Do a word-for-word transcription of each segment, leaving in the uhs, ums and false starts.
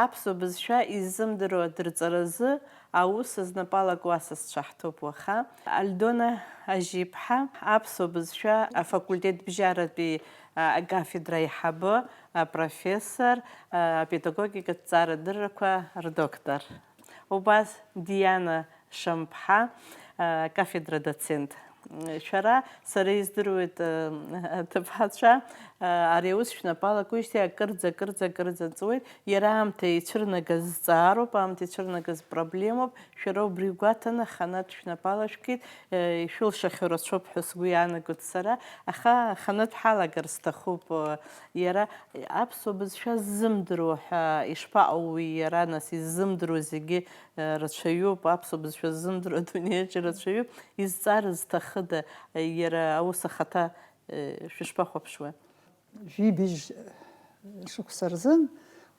Аԥсуа бызшәа иззымдыруа дырҵаразы аус знапалакуа асасцәа ҳҭоуп уаха. Альдона Ажьиԥҳа, аԥсуа бызшәа афакультет бжьаратәи, а, акафедра аиҳабы, апрофессор, а, апедагогикатә ҭҵаарадыррақәа рдоктор. Убас Диана Шамԥҳа, а, кафедра доцент. Шәара, сара издыруеит, а, аҭыԥҳацәа, а, ари аус шәнапалакуеижьҭеи акырӡа, акырӡа, акырӡа ҵуеит. Иара аамҭа ицәырнагаз зҵаароуп, аамҭа ицәырнагаз проблемоуп. Шәара убри гәаҭаны аханатә шәнапалашәкит, э, ишәылшахьоу рацәоуп ҳәа сгәы иаанагоит сара, аха аханатә ҳалагар сҭахуп, э, иара аԥсуа бызшәа ззымдыруа ҳәа ишԥаҟоу уи иара, нас, иззымдыруа зегьы, э, рацәаҩуп, аԥсуа бызшәа ззымдыруа адунеиаҿы ирацәаҩуп, изҵаара зҭахыда, э, иара аус ахаҭа, э, шәышԥахәаԥшуеи? Жәибжь шықәса рзын,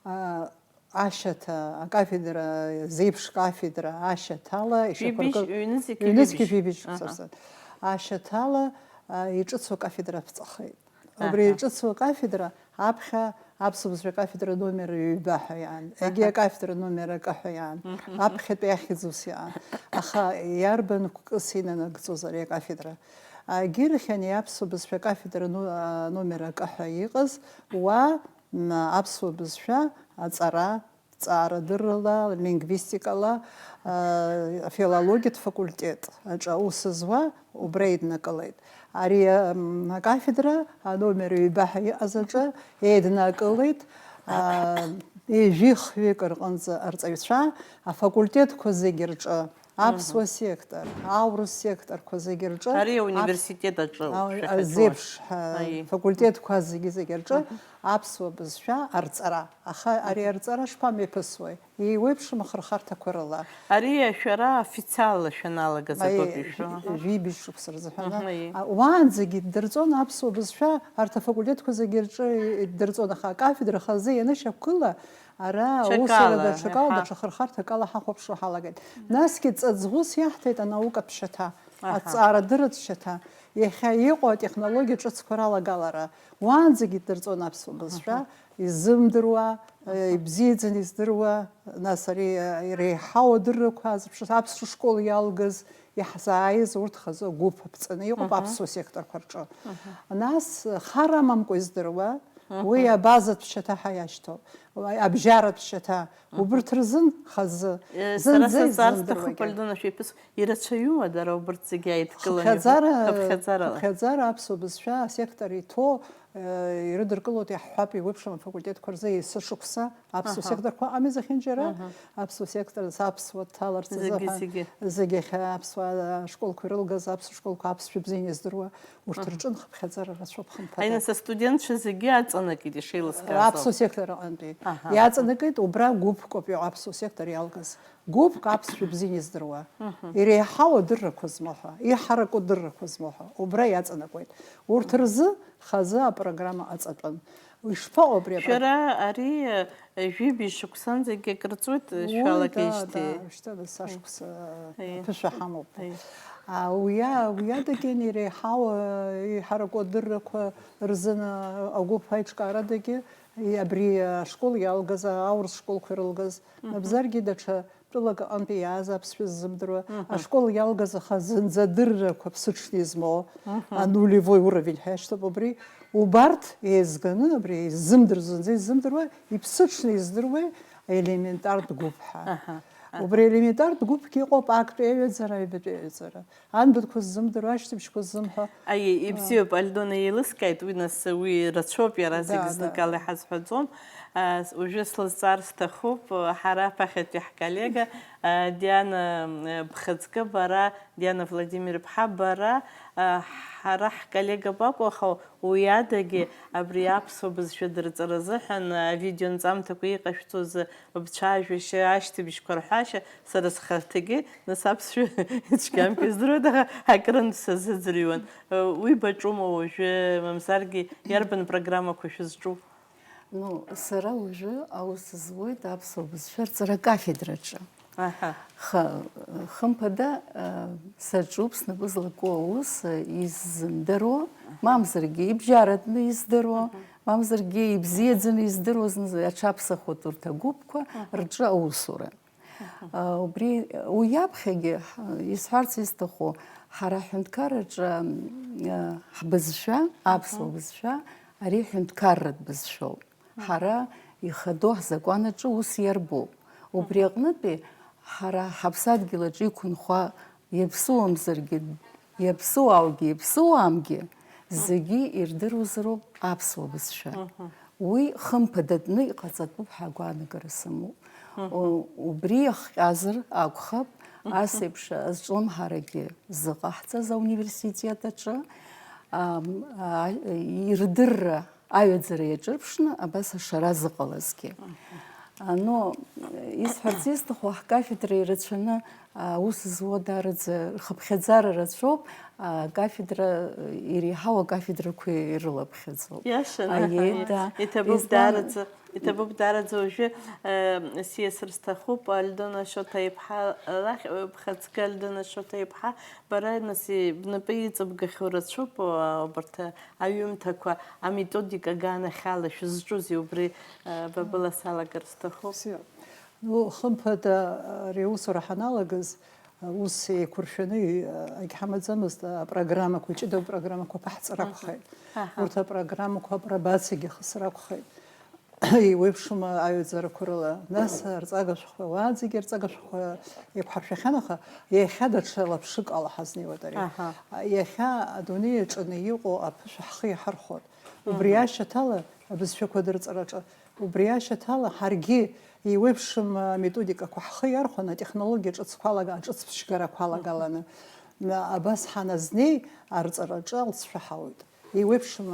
а, ашьаҭа, акафедра, зеиԥш кафедра ашьаҭала ишьақәыргыл-, ҩнызқьи ҩнызқьи жәибжь. Жәибжь шықәса Аҳа. Рзын. Ашьаҭала, а, иҿыцу акафедра аԥҵахеит. Убри Аҳа. Иҿыцу акафедра аԥхьа аԥсуа бызшәа акафедра номер ҩба ҳәа иаан, егьи Аҳа. Акафедра номер акы ҳәа иаан, Мгм. Аԥхьатәи ахьӡ ус иаан. Аха иарбан гәкыс инанагӡоз ари акафедра? Агьырхьан аԥсуа бызшәа акафедра но-, а, номер акы ҳәа иҟаз, уа, м, аԥсуа бызшәа аҵара, ҵаарадыррала, лингвистикала, а, афилологиатә факультет аҿы аус зуа убра иднакылеит. Ари, м, акафедра аномер ҩба ҳәа иҟаз аҿы еиднакылеит, а, ҩажәи хҩык рҟынӡа арҵаҩцәа афакультетқәа зегьы рҿы. Аԥсуа Мгм. Сектор, аурыс секторқәа зегьы рҿы Ари ап-, ауниверситет аҿы а, шәахьаҿу азеиԥш, ҳа, Аиеи. Факультетқәа зегьы, зегьы рҿы Мгм. Аԥсуа бызшәа арҵара. Аха ари Мгм. Арҵара шԥамҩаԥысуеи? Еиуеиԥшым ахырхарҭақәа рыла. Ари шәара официалла шәаналагаз Аиеи, акоуп ишәо, жә-, аха. Жәибжь шықәса рзыҳәаны. Мгм, аиеи. А, уаанӡагьы иддырҵон аԥсуа бызшәа, арҭ афакультетқәа зегьы рҿы иддырҵон, аха акафедра хазы ианышьақәгыла, Ара аусура Ҽакала, даҽакала, аҳа. Даҽа хырхарҭакала ҳахәаԥшуа ҳалагеит. Насгьы ҵаҵӷәыс иаҳҭеит анаукатә шьаҭа, Аҳа. Аҭҵаарадырратә шьаҭа, иахьа иҟоу атехнологиа ҿыцқәа ралагалара. Уаанӡагьы иддырҵон аԥсуа бызшәа, Аҳа. Изымдыруа, Аҳа. Ибзиаӡаны издыруа, нас ари, иреиҳау адыррақәа азыԥшыз, аԥсуа школ иалгаз, иаҳзааиз урҭ хазы агәыԥ аԥҵаны иҟоуп Аҳа. Аԥсуа секторқәа рҿы. Аҳа. Нас хар амамкәа издыруа, Аҳа. Уи абазатә шьаҭа ҳәа иашьҭоуп. Абжьаратә шьаҭа. Мгм. Убырҭ рзын хазы. Э, сара Зынӡа сацарц исзымдыруагьы. Сҭахуп, Альдона, шәеиԥыс, ирацәаҩума дара убырҭ зегьы ааидкыланы? Хыԥхьаӡара, Хыԥхьаӡарала. Хыԥхьаӡара аԥсуа бызшәа асектор иҭоу, э, ирыдыркылоит, иаҳҳәап, еиуеиԥшым афакультетқәа рзы есышықәса аԥсуа Аҳа. Сектор ҳәа ами зехьынџьара, Аҳа. Аԥсуа сектор, аԥсуа дҭаларц азы Зегьы, ҳәа, зегьы. Зегьы ахьа аԥсуа ашколқәа ирылгаз, аԥсуа школқәа аԥсшәа бзианы издыруа, урҭ Аҳа. Рҿын хыԥхьаӡара рацәоуп, хымԥада. Аинас астудентцәа зегьы аҵанакит, ишеилыскааз ауп. Аԥсуа сектор аҟынтәи. Аҳа. Иаҵанакит, убра гәыԥкоуп иҟоу аԥсуа сектор иалгаз. Гәыԥк аԥсшәа бзианы издыруа. Мгм. Иреиҳау адыррақәа змоу ҳәа, иҳараку адыррақәа змоу ҳәа, убра иаҵанакуеит. Урҭ рзы хазы апрограмма аҵатәын. Ишԥаҟоу абри апро- Шәара ари, э, жәибжь шықәсанӡагьы акыр ҵуеит, э, Уи, да, шәалагеижьҭеи. Да, шьҭа нас ашықәса Аиеи. Ԥышәа ҳамоуп. Аиеи. А, уи а-, уи адагьы иреиҳау, э, иҳараку адыррақәа рзын, э, агәыԥ аиҿкаарадагьы, и-, абри ашкол иалгаз, аурыс школқәа ирылгаз, Мгм. Мамзаргьы даҽа тәылак аҟынтәи иааз аԥсшәа ззымдыруа, Мгм. Ашкол иалгаз аха зынӡа адыррақәа ԥсыҽны измоу, Мгм. Анулевой уровень ҳәа иашьҭоуп абри, убарҭ еизганы, абри иззымдыр-, зынӡа иззымдыруа, иԥсыҽны издыруа елементартә гәыԥ ҳәа. Аҳа, аҳа. Убри елементартә гәыԥгьы иҟоуп актәи аҩаӡара, аҩбатәи аҩаӡара. Анбанқәа ззымдыруа, ашьҭыбжьқәа ззымҳәо. Аиеи, ибзиоуп, Альдона еилыскааит, уи нас, уи рацәоуп, иара Да, зегь да, зныкала да. Иҳазҳәаӡом. А, с-, уажәы слызҵаар сҭахуп, ҳара аԥахьатәи ҳколлега, а, Диана, м, Бхаҵкы, бара, Диана Владимир-иԥҳа, бара, а, ҳара ҳколлега бакәу, аха уи адагьы абри аԥсуа бызшәа дырҵара азыҳәан, а, авидеонҵамҭақәа иҟашәҵоз, бцәажәашьа, ашьҭыбжьқәа рҳәашьа, сара схаҭагьы, нас, аԥсшәа цәгьамкәа издыруеит, аха акырынтә сазыӡырҩуан. Уи баҿума уажәы, мамзаргьы иарбан программақәа шәызҿу? Ну, сара уажәы аус зуеит аԥсуа бызшәа рҵара акафедраҿы. Аҳа. Ха-, хымԥада, э, саҿуп снапы злаку аус, э, иззымдыруа, мамзаргьы ибжьаратәны издыруа, Аҳа. мамзаргьы ибзиаӡаны издыруаз аҽаԥсахуеит урҭ агәыԥқәа рҿы аусура. Убри, уи иаԥхьагьы, исҳәарц исҭаху, ҳара ҳҳәынҭқарраҿы, ҳбызшәа, аԥсуа бызшәа, ари ҳәынҭқарратә бызшәоуп. Ҳара ихадоу ҳзакәан аҿы ус иарбоуп. Убри аҟнытәи ҳара ҳаԥсадгьыл аҿы иқәынхо иаԥсуамзаргьы, иаԥсуааугьы, иаԥсуаамгьы, зегьы ирдыруазароуп аԥсуа бызшәа. Уи хымԥадатәны иҟаҵатәуп ҳәа агәаанагара сымоуп. У-, убри иахҟьазар акәхап, ас еиԥш азҿлымҳарагьы зыҟаҳҵаз ауниверситет аҿы, ам, а, ирдырра аҩаӡара иаҿырԥшны абас ашара зыҟалазгьы. А, но, исҳәарц исҭаху, ҳкафедра ирацәаны, а, аус зуа даараӡа рхыԥхьаӡара рацәоуп, а, акафедра, иреиҳау акафедрақәа ирылаԥхьаӡоуп. Иашан, аиеи, аҳа, да. Иҭабуп. Избан- даараӡа, иҭабуп даараӡа уажәы, э, сиасыр сҭахуп, Альдона Шоҭа-иԥҳа лахь, э, бхаҵкы Альдона Шоҭа-иԥҳа, бара, нас, и-, бнапы иҵабгахьоу рацәоуп, а, убарҭ, а, аҩымҭақәа, аметодика аганахьала шәызҿузи убри, э, ба была салагар сҭахуп. Бзиа. Ну, хымԥада, ари аусура ҳаналагаз, ус еиқәыршәаны, агьҳамаӡамызт, апрограммақәа, иҷыдоу апрограммақәа ԥаҳҵар акәхеит. Аҳа. Урҭ апрограммақәа апробациагьы ахысыр акәхеит. Еиуеиԥшым аҩаӡарақәа рыла. Нас арҵага шәҟәқәа, уаанӡагьы арҵага шәҟәқәа еиқәҳаршәахьан, аха иахьа даҽа лаԥшык ала ҳазнеиуеит ари. Аҳа. Иахьа адунеи аҿы иҟоу аԥышәа ҳхы иаҳархәоит. Убри Мгм. ашьаҭала абызшәақәа дырҵараҿы, убри ашьаҭала ҳаргьы еиуеиԥшым аметодикақәа ҳхы иархәаны, атехнологиа ҿыцқәа алага-, аҿыцԥшьгарақәа алагаланы, абас ҳаназнеи, арҵараҿы алҵшәа ҳауеит. Еиуеиԥшым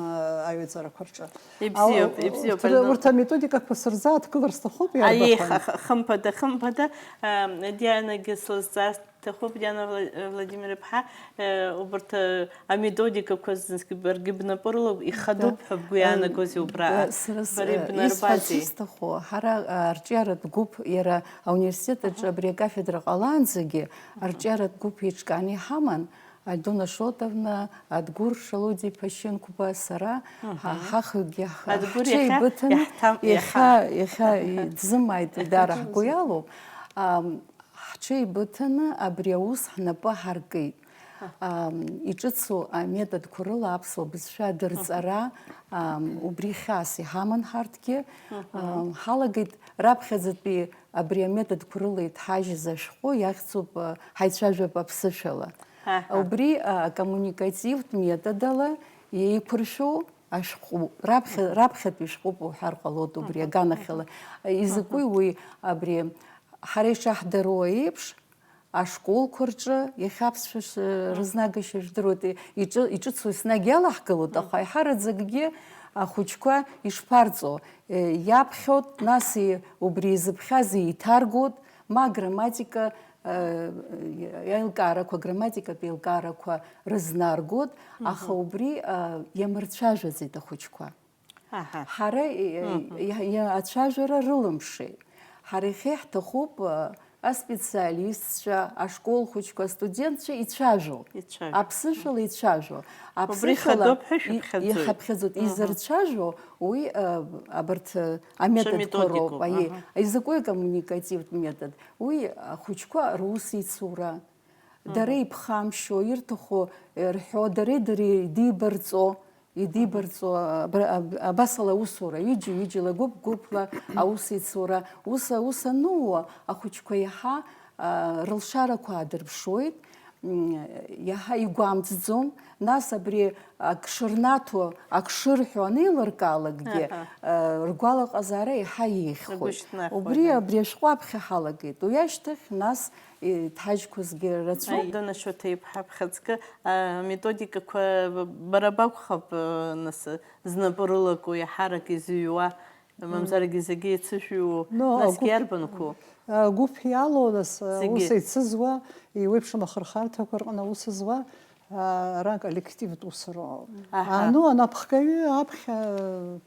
аҩаӡарақәа рҿы. Ибзиоуп, Ау-, ибзиоуп, урҭ, Альдона. Урҭ аметодикақәа сырзааҭгылар сҭахуп, Аиеи, иарбахәан. ха-, ха-, хымԥада, хымԥада, ам, Дианагьы слызҵаар сҭахуп, Диана Вла-, Владимир-иԥҳа, э, убарҭ, э, аметодикақәа знык баргьы бнапы рыла ихадоуп Да. ҳәа бгәы Э, иаанагозеи убра? да, сара с-, Бареи э, бнарбазеи? исҳәарц исҭаху, ҳара, а, арҿиаратә гәыԥ, иара ауниверситет аҿы Аҳа. абри акафедра ҟалаанӡагьы Аҳа. арҿиаратә гәыԥ еиҿкааны иҳаман, Альдона Шотовна, Адгәыр Шалодиа-иԥа Шьынқәба, сара, Мгм. ҳа-, ҳахҩыкгьы ҳ-, Адгәыр иахьа ҳҽеибыҭаны, иаҳҭам-, иахьа, иаҳа. иахьа дзымааит, уи даара ҳгәы иалоуп. Ам, ҳҽеибыҭаны абри аус ҳнапы ҳаркит. Ам, иҿыцу аметодқәа рыла аԥсуа бызшәа адырҵара, ам, убри хьаас иҳаман ҳарҭгьы. Ам, ҳалагеит раԥхьаӡатәи абри аметодқәа рыла иҭҳажьыз ашәҟәы иахьӡуп, а, Ҳаицәажәап аԥсышәала. Аҳа. Убри, а, акоммуникативтә методала еиқәыршәоу ашәҟәы, раԥхьа-, раԥхьатәи шәҟәуп уҳәар ҟалоит убри Мгм. аганахьала. Изакәи Мгм. уи абри, ҳара ишаҳдыруа еиԥш, ашколқәа рҿы иахьа аԥсшәа ш-, Мгм. рызнагашьа жәдыруеит, иҿы-, иҿыцу еснагь иалаҳгалоит, аха Мгм. иҳараӡакгьы ахәыҷқәа ишԥарҵо, э, иаԥхьоит, нас и-, убри изыԥхьаз еиҭаргоит, ма аграмматика, э, аилкаарақәа, аграмматикатә еилкаарақәа рызнаргоит, Мгм. аха убри, э, иамырцәажәаӡеит ахәыҷқәа. Аҳа. Ҳара, э, Мгм. иа-, иа-, ацәажәара рылымшеит. Ҳара иахьа иаҳҭахуп, э, аспециалистцәа, ашкол хәыҷқәа, астудентцәа ицәажәо. Ицәажәо. Аԥсышәала ицәажәо. Убри Аԥсышәала ихадоуп ҳәа и-, шәыԥхьаӡоит. иҳаԥхьаӡоит. Мгм. Изырцәажәо, уи, э, абарҭ, э, аметодқәа Шәаметодикоуп, роуп. Аиеи. аҳа. Изакәи акоммуникативтә метод? Уи ахәыҷқәа русеицура. Дара Мгм. иԥхамшьо, ирҭаху, э, рҳәо, дареи дареи идибарҵо, идибарҵо, абра-, аб-, абасала аусура, ҩыџьа-ҩыџьала, гәыԥ-гәыԥла аусеицура, ус, ус анууа, ахәыҷқәа иаҳа, а, рылшарақәа аадырԥшуеит, м, иаҳа игәамҵӡом, нас абри ак шырнаҭо, ак шырҳәо анеилыркаалакгьы, Аҳа. а, ргәалаҟазаара иаҳа еиӷьхоит. Ргәы шьҭнахуеит, Убри, аҳ. абри ашәҟәы аԥхьа ҳалагеит, уи ашьҭахь, нас, иҭҳажьқәазгьы рацәоуп. Альдона Шоҭа-иԥҳа, бхаҵкы, аметодикақәа бара бакәхап, нас, знапы рылаку, иаҳарак изыҩуа, мамзаргьы зегьы еицышәиу, Но, насгьы агәыԥ-, иарбанқәоу? агәыԥ иалоу, нас, Зегьы. аус еицызуа, еиуеиԥшым ахырхарҭақәа рҟны аус зуа, а, ара коллективтә усуроуп. Аҳа. А, ну, анапхгаҩы аԥхьа,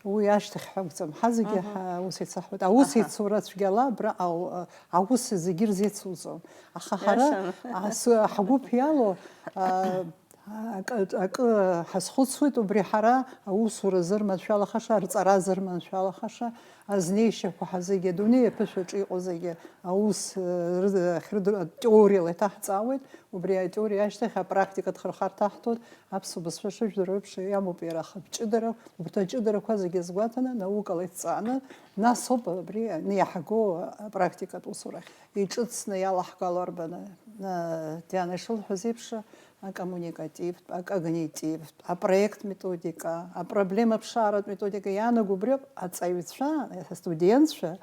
уи ашьҭахь ҳәа акәӡам. Ҳазегьы Мгм. ҳа-, аус еицаҳуеит. Аус Аҳа. еицура цәгьала абра ау-, а, аус зегьы рзеицуҵом. Аха ҳара, Иашан. а, ас-, ҳгәыԥ иалоу, а, Акы, акы ҳазхәыцуеит, убри ҳара аусура зырманшәалахаша, арҵара зырманшәалахаша, азнеишьақәа ҳа зегьы, адунеи аԥышәаҿы иҟоу зегьы, аус, э, ры-, ахьрыдыр-, атеориала иҭаҳҵаауеит, убри атеориа ашьҭахь апрактика ҭхырхарҭа ҳҭоит, аԥсуа бызшәа шыжәдыруа еиԥш иамоуп иара ахатә ҷыдара, убарҭ аҷыдарақәа зегьы азгәаҭаны, наукала иҭҵааны, нас ауп абри ани иаҳагоу апрактикатә усурахь иҿыцны иалаҳгало арбаны, э, Диана ишылҳәаз еиԥш, акоммуникативтә, акогнитивтә, апроект методика, апроблема ԥшааратә методика иаанаго убриоуп аҵаҩцәа, астудентцәа,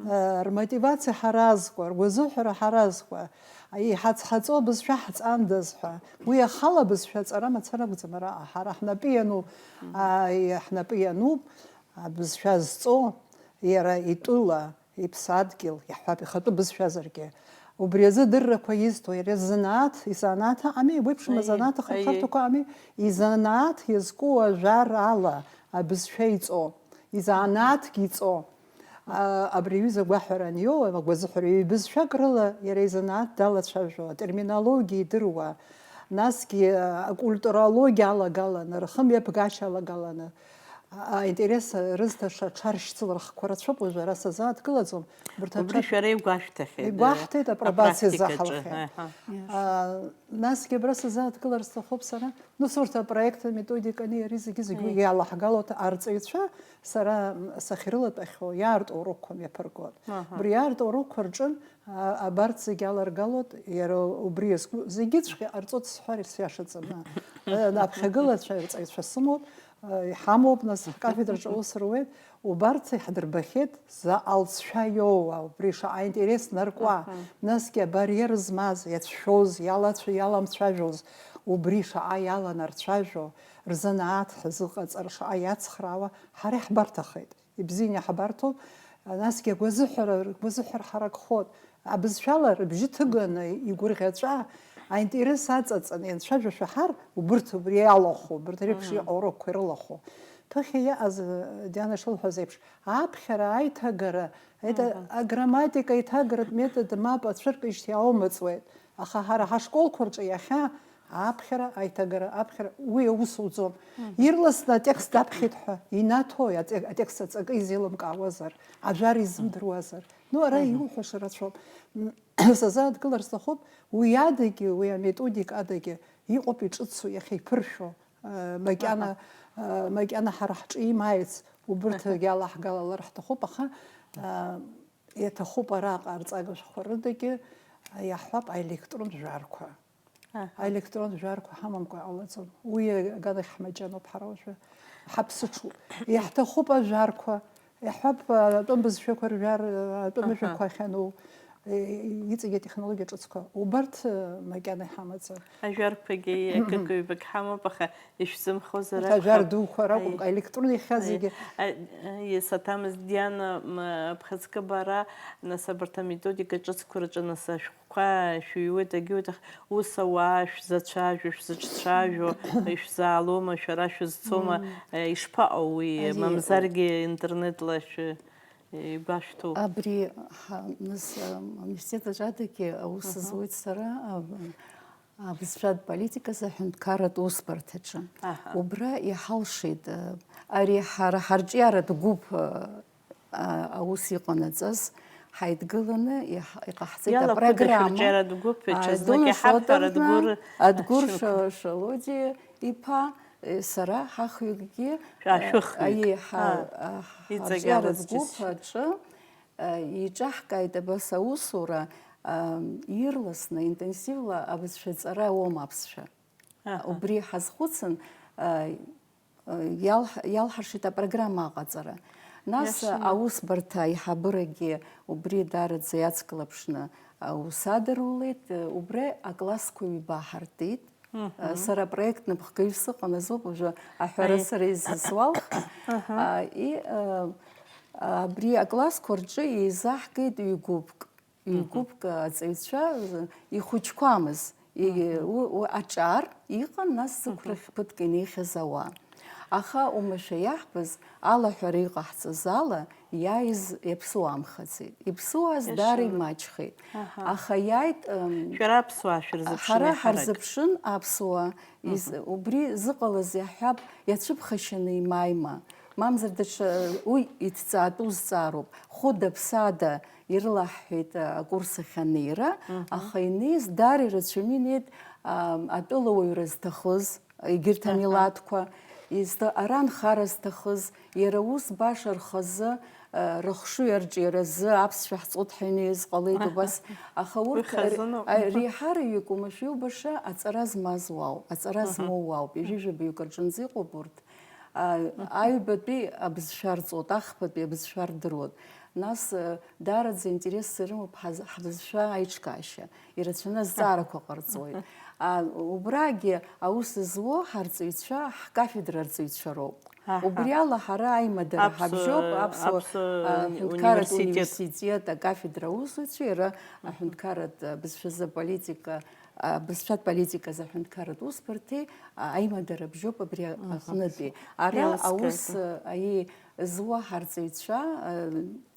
э, рмотивациа ҳаразкуа, ргәазыҳәара ҳаразкуа, иҳацҳаҵо абызшәа ҳҵандаз ҳәа. Уи ахала абызшәа аҵара мацара акәӡам, ара ҳара ҳнапы иануп, а, и-, ҳнапы иануп абызшәа зҵо, иара итәыла, иԥсадгьыл, иаҳҳәап, ихатәы бызшәазаргьы. Убри азы адыррақәа изҭо, иара занааҭ, изанааҭ аҟами, еиуеиԥшым Аиеи, азанааҭ аиеи. Ахырхарҭақәа аҟами, изанааҭ иазку ажәар ала абызшәа иҵо, изанааҭгьы иҵо. А, абри аҩыза агәаҳәара аниоу, агәазыҳәара ҩбызшәак рыла иара изанааҭ далацәажәо, атерминологиа идыруа, насгьы акультурологиа алагаланы, рхымҩаԥгашьа алагаланы, аинтерес рызҭаша аҽаршьцыла рхқәа рацәоуп, уажәы ара сазааҭгылаӡом. Убри аҽа-, шәара игәашәҭахьеит, игәаҳҭеит, э, апробациа апрактикаҿы, заҳалахьеит. Аҳа. А, насгьы абра сазааҭгылар сҭахуп сара. Нас урҭ апроект аметодикани иареи зегьы-зегьы уи Аиеи. Иалаҳгало арҵаҩцәа сара, м, сахьрылатәахьоу иаарту урокқәа мҩаԥыргоит. Аҳа. Убри иаарту урокқәа рҿы, а, абарҭ зегьы аларгалоит, иара убри иазку зегьыҵәҟьа ҟарҵоит сҳәар исиашаӡам. Э, аԥхьагылацәа, арҵаҩцәа сымоуп, э, иҳамоуп, нас ҳкафедраҿы аус руеит, убарҭ иаҳдырбахьеит заҟа алҵшәа иоуа, убри шаҟа аинтерес наркуа, Аҳа. Насгьы абариер змаз, иацәшәоз, иалацәа-, иаламцәажәоз, убри шаҟа иаланарцәажәо, рзанааҭ ҳзыҟаҵара шаҟа иацхраауа ҳара иаҳбарҭахеит. Ибзианы иаҳбарҭоуп, насгьы агәазыҳәара, ргәазыҳәара ҳаракхоит. Абызшәала рыбжьы ҭыганы, игәырӷьаҵәа, аинтерес аҵаҵаны ианцәажәо шәаҳар, убырҭ убри иалахәу, убырҭ реиԥш Мгм. Иҟоу урокқәа ирылахәу. Ԥыхьа иаҟаз, Диана ишылҳәаз еиԥш, аԥхьара, аиҭагара, это, Мгм. Аграмматика аиҭагаратә метод мап ацәыркижьҭеи аумыҵуеит. Аха ҳара ҳашколқәа рҿы иахьа аԥхьара, аиҭагара, аԥхьара, уи аус уӡом. Мгм. Ирласны атекст аԥхьеит ҳәа инаҭои, ате-, атекст аҵакы изеилымкаауазар, ажәар изымдыруазар? Ну, ара Мгм. Иуҳәаша рацәоуп. М, сазааҭгылар сҭахуп, уи адагьы, уи аметодик адагьы иҟоуп иҿыцу, иахьа иԥыршәо, э, макьана, Аҳа. Э, макьана ҳара ҳҿы имааиц, убырҭ Аҳа. Иалаҳгалалар ҳҭахуп, аха, э, Иаҭахуп араҟа арҵага шәҟәқәа рыдагьы, иаҳҳәап, аелектронтә жәарқәа. Аҳа. Аелектронтә жәарқәа ҳамамкәа иҟалаӡом. Уи аганахь ҳмаҷаноуп ҳара уажәы. Ҳаԥсыҽуп. Иаҳҭахуп ажәарқәа. Иаҳҳәап, атәым бызшәақәа ржәар, атәым Аҳа. Ажәақәа ахьану, е, иҵегь атехнологиа ҿыцқәа. Убарҭ, э, макьана иҳамаӡам. Ажәарқәагьы акык-ҩбак ҳамоуп, аха Ишәзымхозар Урҭ ажәар акәхап. Дуқәа ракәымкәа, Аиеи. Електронни иахьа Аиеи. Зегьы. А, аиеи, саҭамыз, Диана, м, бхаҵкы бара, нас, абарҭ аметодика ҿыцқәа рҿы, нас, ашәҟәқәа шәыҩуеит, агьуеит, аха ус ауаа шәзацәажәо, шәзыҿцәажәо, ишәзаалома, шәара шәызцома, Мм. Э, ишԥаҟоу уи, Аиеи. Мамзаргьы интернетла шәы-, игәашәҭоу? Абри ҳа-, нас, ам, ауниверситет аҿы адагьы аус Аҳа. Зуеит сара, ам, Абызшәатә политиказы аҳәынҭқарратә усбарҭаҿы. Аҳа. Убра иҳалшеит, э, ари ҳара ҳарҿиаратә гәыԥ, э, а-, аус иҟанаҵаз ҳаидгыланы иҳ-, иҟаҳҵеит Иалақәада апрограмма. Шәырҿиаратә гәыԥ, А, ҽазнык Дона иҳабҳәар, Шодовна, Адгәыр Адгәыр Шо-, Шолоди иԥа, э, сара ҳахҩыкгьы, Шәа-, э, шәыхҩык. Аиеи, ҳа-, Аа, а, иҵегь ҳарҿиаратә алазҵәыз. Гәыԥ аҿы Иҿаҳкааит абас аусура, ирласны, интенсивла абызшәа аҵара ауам аԥсшәа. Аҳа. Убри ҳазхәыцын, иалҳ-, иалҳаршеит апрограмма аҟаҵара. Нас Иашаны. Аусбарҭа аиҳабырагьы убри даараӡа иацклаԥшны аус адырулеит, убри аклассқәа ҩба ҳартит. Мгм. Сара апроект напхгаҩ сыҟан азоуп, уажәы аҳәара Аиеи. Сара изысуалх. Аҳа. А, и, а, абри аклассқәа рҿы еизаҳгеит ҩ-гәыԥк. Мгм. Ҩ-гәыԥк аҵаҩцәа, э, ихәыҷқәамыз. И, Мгм. У, у, аҿар иҟан, нас Мгм. Зықәрахь ԥыҭк инеихьаз ауаа. Аха умашәа иаҳбаз алаҳәара иҟаҳҵаз ала, иааиз иаԥсуамхаӡеит. Иԥсуаз даара имаҷхеит. Аха иааит, м, Шәара аԥсуаа шәырзыԥшын ҳара еиҳарак. Ҳарзыԥшын аԥсуаа, из-, Мгм. Убри зыҟалаз иаҳҳәап, иацәыԥхашьаны имааима. Мамзар даҽа, уи иҭҵаатәу зҵаароуп. Хәыда-ԥсада ирылаҳҳәеит, а, акурс ахь анеира, Мгм. Аха инеиз даара ирацәаны инеит, а, атәылауаҩра зҭахыз, егьырҭ Аҳа. Амилаҭқәа, изҭа-, ара нхара зҭахыз, иара ус баша рхазы, а, рыхшыҩ арҿиаразы аԥсшәа ҳҵоит ҳәа инеиз ҟалеит Аҳа. Убас. Аха урҭ Уи хазыноуп. Ар-, а, реиҳараҩык уамашәа иубаша аҵара змаз уаауп, аҵара Аҳа. Змоу уаауп, ҩажәижәаба ҩык рҿынӡа иҟоуп урҭ. А, Аҳа. Аҩбатәи абызшәа рҵоит, ахԥатәи абызшәа рдыруеит. Нас, а, даараӡа интересс ирымоуп ҳаз-, ҳбызшәа аиҿкаашьа, ирацәаны азҵаарақәа ҟарҵоит. А, убрагьы аус зуо ҳарҵаҩцәа, ҳкафедра арҵаҩцәа роуп. Аҳа. Убри ала ҳара аимадара Аԥсуа, ҳабжьоуп, аԥсуа, аԥсуа, а, ҳәынҭқарратә университет. Университет акафедра аусзуҩцәа, иара Мгм. Аҳәынҭқарратә, а, бызшәазы аполитика, а, бызшәатә политиказы аҳәынҭқарратә усбарҭеи, а, аимадара бжьоуп абри Мгм. Аҟнытәи. Ара Иалскаатәы. Аус, а, аи-, зуа ҳарҵаҩцәа, а,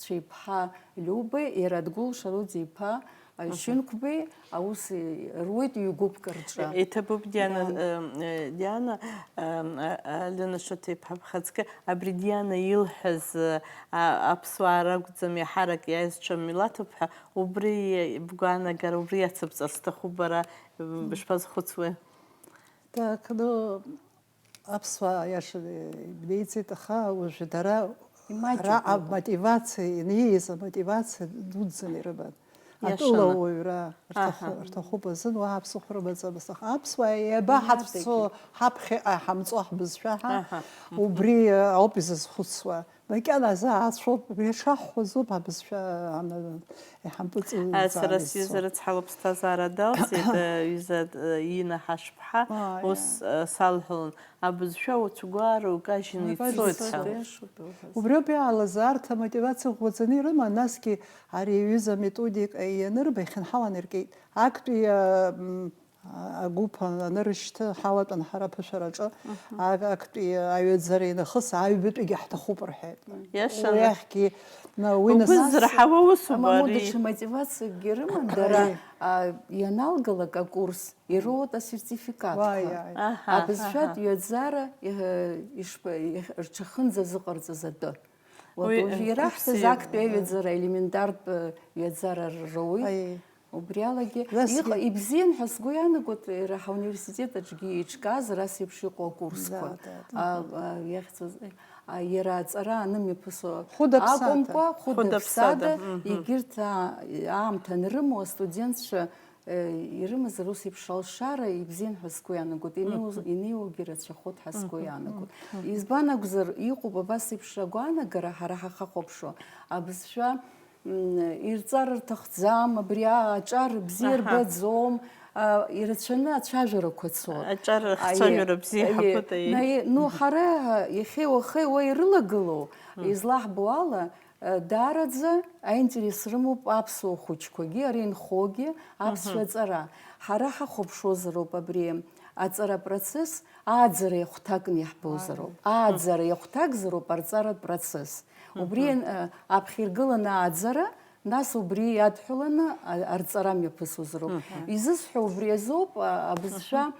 Цәеиԥҳа Любеи, иара Адгәыл Шарудиа-иԥа, а, Мгм. Шьынқәбеи аус, э, руеит ҩ-гәыԥк рҿы. Иҭабуп, Диана, Диана. Э, э, Диана, э, а, Алина Шоҭа-иԥҳа, бхаҵкы, абри Диана илҳәаз, э, а, аԥсуаа ракәӡам, иаҳарак иааизцәа милаҭуп ҳәа, убри бгәаанагара, убри иацыбҵар сҭахуп бара, м, бышԥазхәыцуеи? Так, ну, аԥсуаа иаша ибнеиҵеит, аха уажәы дара Имаҷуп раҟа иҟоу. Мотивациа, инеиз амотивациа дуӡӡаны ирыман. Иашаны. Атәылауаҩра рҭаху-, Аҳа. Рҭахуп азын, уаҳа ԥсыхәа рымаӡамызт. Аха аԥсуаа иабаҳацәцо, Иаҳарҭеит. Ҳаԥхьаҟа иҳамҵо ҳбызшәа ҳәа, Аҳа. Убри ауп изызхәыцуа. Макьана азаацәоуп, иашаҳҳәозоуп абызшәа ана-, иҳампыҵ-, А, сара зҵаара сҩыза изцо. Рыцҳа лыԥсҭазаара далҵит, э, ҩыза, э, Инна Ҳашԥҳа, Ааи, ус, ааи. Э, салҳәалон, абызшәа уцәгәаара укажьны Укажьны ицоит ицоит, ҳәа. Иашоуп иуҳәаз. Убриоуп иаалаз арҭ амотивациа ӷәӷәаӡаны ирыман, насгьы ари аҩыза аметодика ианырба, ихьынҳаланы иркит. Актәи, а, м, А-, агәыԥ аныршьҭы, ҳалатәан ҳара аԥышәараҿы, Мгм. а-, актәи аҩаӡара инахыс аҩбатәигьы ҳҭахуп рҳәеит. Иашаны. Уи ахьгьы, на, уи нас Угәы ззырҳауа усуп Мамоу ари. Даҽа мотивациакгьы рыман, дара, Аи. А, ианалгалак акурс, ироут асертификатқәа. Уаи, аи. Аҳа, Абызшәатә аҳа. Ҩаӡара, э, ишп-, их-, рҽахынӡазыҟарҵаз атәы. Уи, Уажә э, ираҳҭаз курс актәи еиуа. Аҩаӡара, елементартә, э, ҩаӡара р-, роуит. Аи. Убри алагьы Насгьы иҟа-, ибзиан ҳәа сгәы иаанагоит, иара ҳауниверситет аҿгьы еиҿкааз, ара сеиԥш иҟоу акурсқәа. Да, да, да. А, а, иахьӡыз, а, иара аҵара анымҩаԥысуа Хәыда-ԥсада. Акәымкәа, хәыда-ԥсада, Хәыда-ԥсада, мгм. Егьырҭ, а, аамҭа анрымоу астудентцәа, э, ирымазар ус еиԥш алшара ибзиан ҳәа сгәы иаанагоит. Инеиуз-, Мгм. Инеиуагьы рацәахоит ҳәа сгәы Мгм. Иаанагоит. Мгм. Избан акәзар, иҟоуп абас еиԥш агәаанагара ҳара ҳахахәаԥшуа, абызшәа М, ирҵар рҭахӡам, абри аҿар бзиа Аҳа. Рбаӡом, а, ирацәаны ацәажәарақәа цоит. Аҿар Аиеи, ахцәажәара бзиа аиеи. Ҳаԥыт, аиеи. Наи-, ну, ҳара, а, иахьеи уахеи уа ирылагылоу, Мм. Излаҳбо ала, а, даараӡа аинтерес рымоуп аԥсуа хәыҷқәагьы, ара инхогьы, аԥсшәа Мгм. Аҵара. Ҳара ҳахәаԥшуазароуп абри аҵара апроцесс, ааӡара иахәҭакны иаҳбозароуп. Ааӡара. Ааӡара иахәҭакзароуп арҵаратә процесс. Убри, Мгм. Э, аԥхьа иргыланы ааӡара, нас убри иадҳәаланы, а, арҵара мҩаԥысуазароуп. Мгм. Изысҳәо убри азоуп, а, абызшәа Мгм.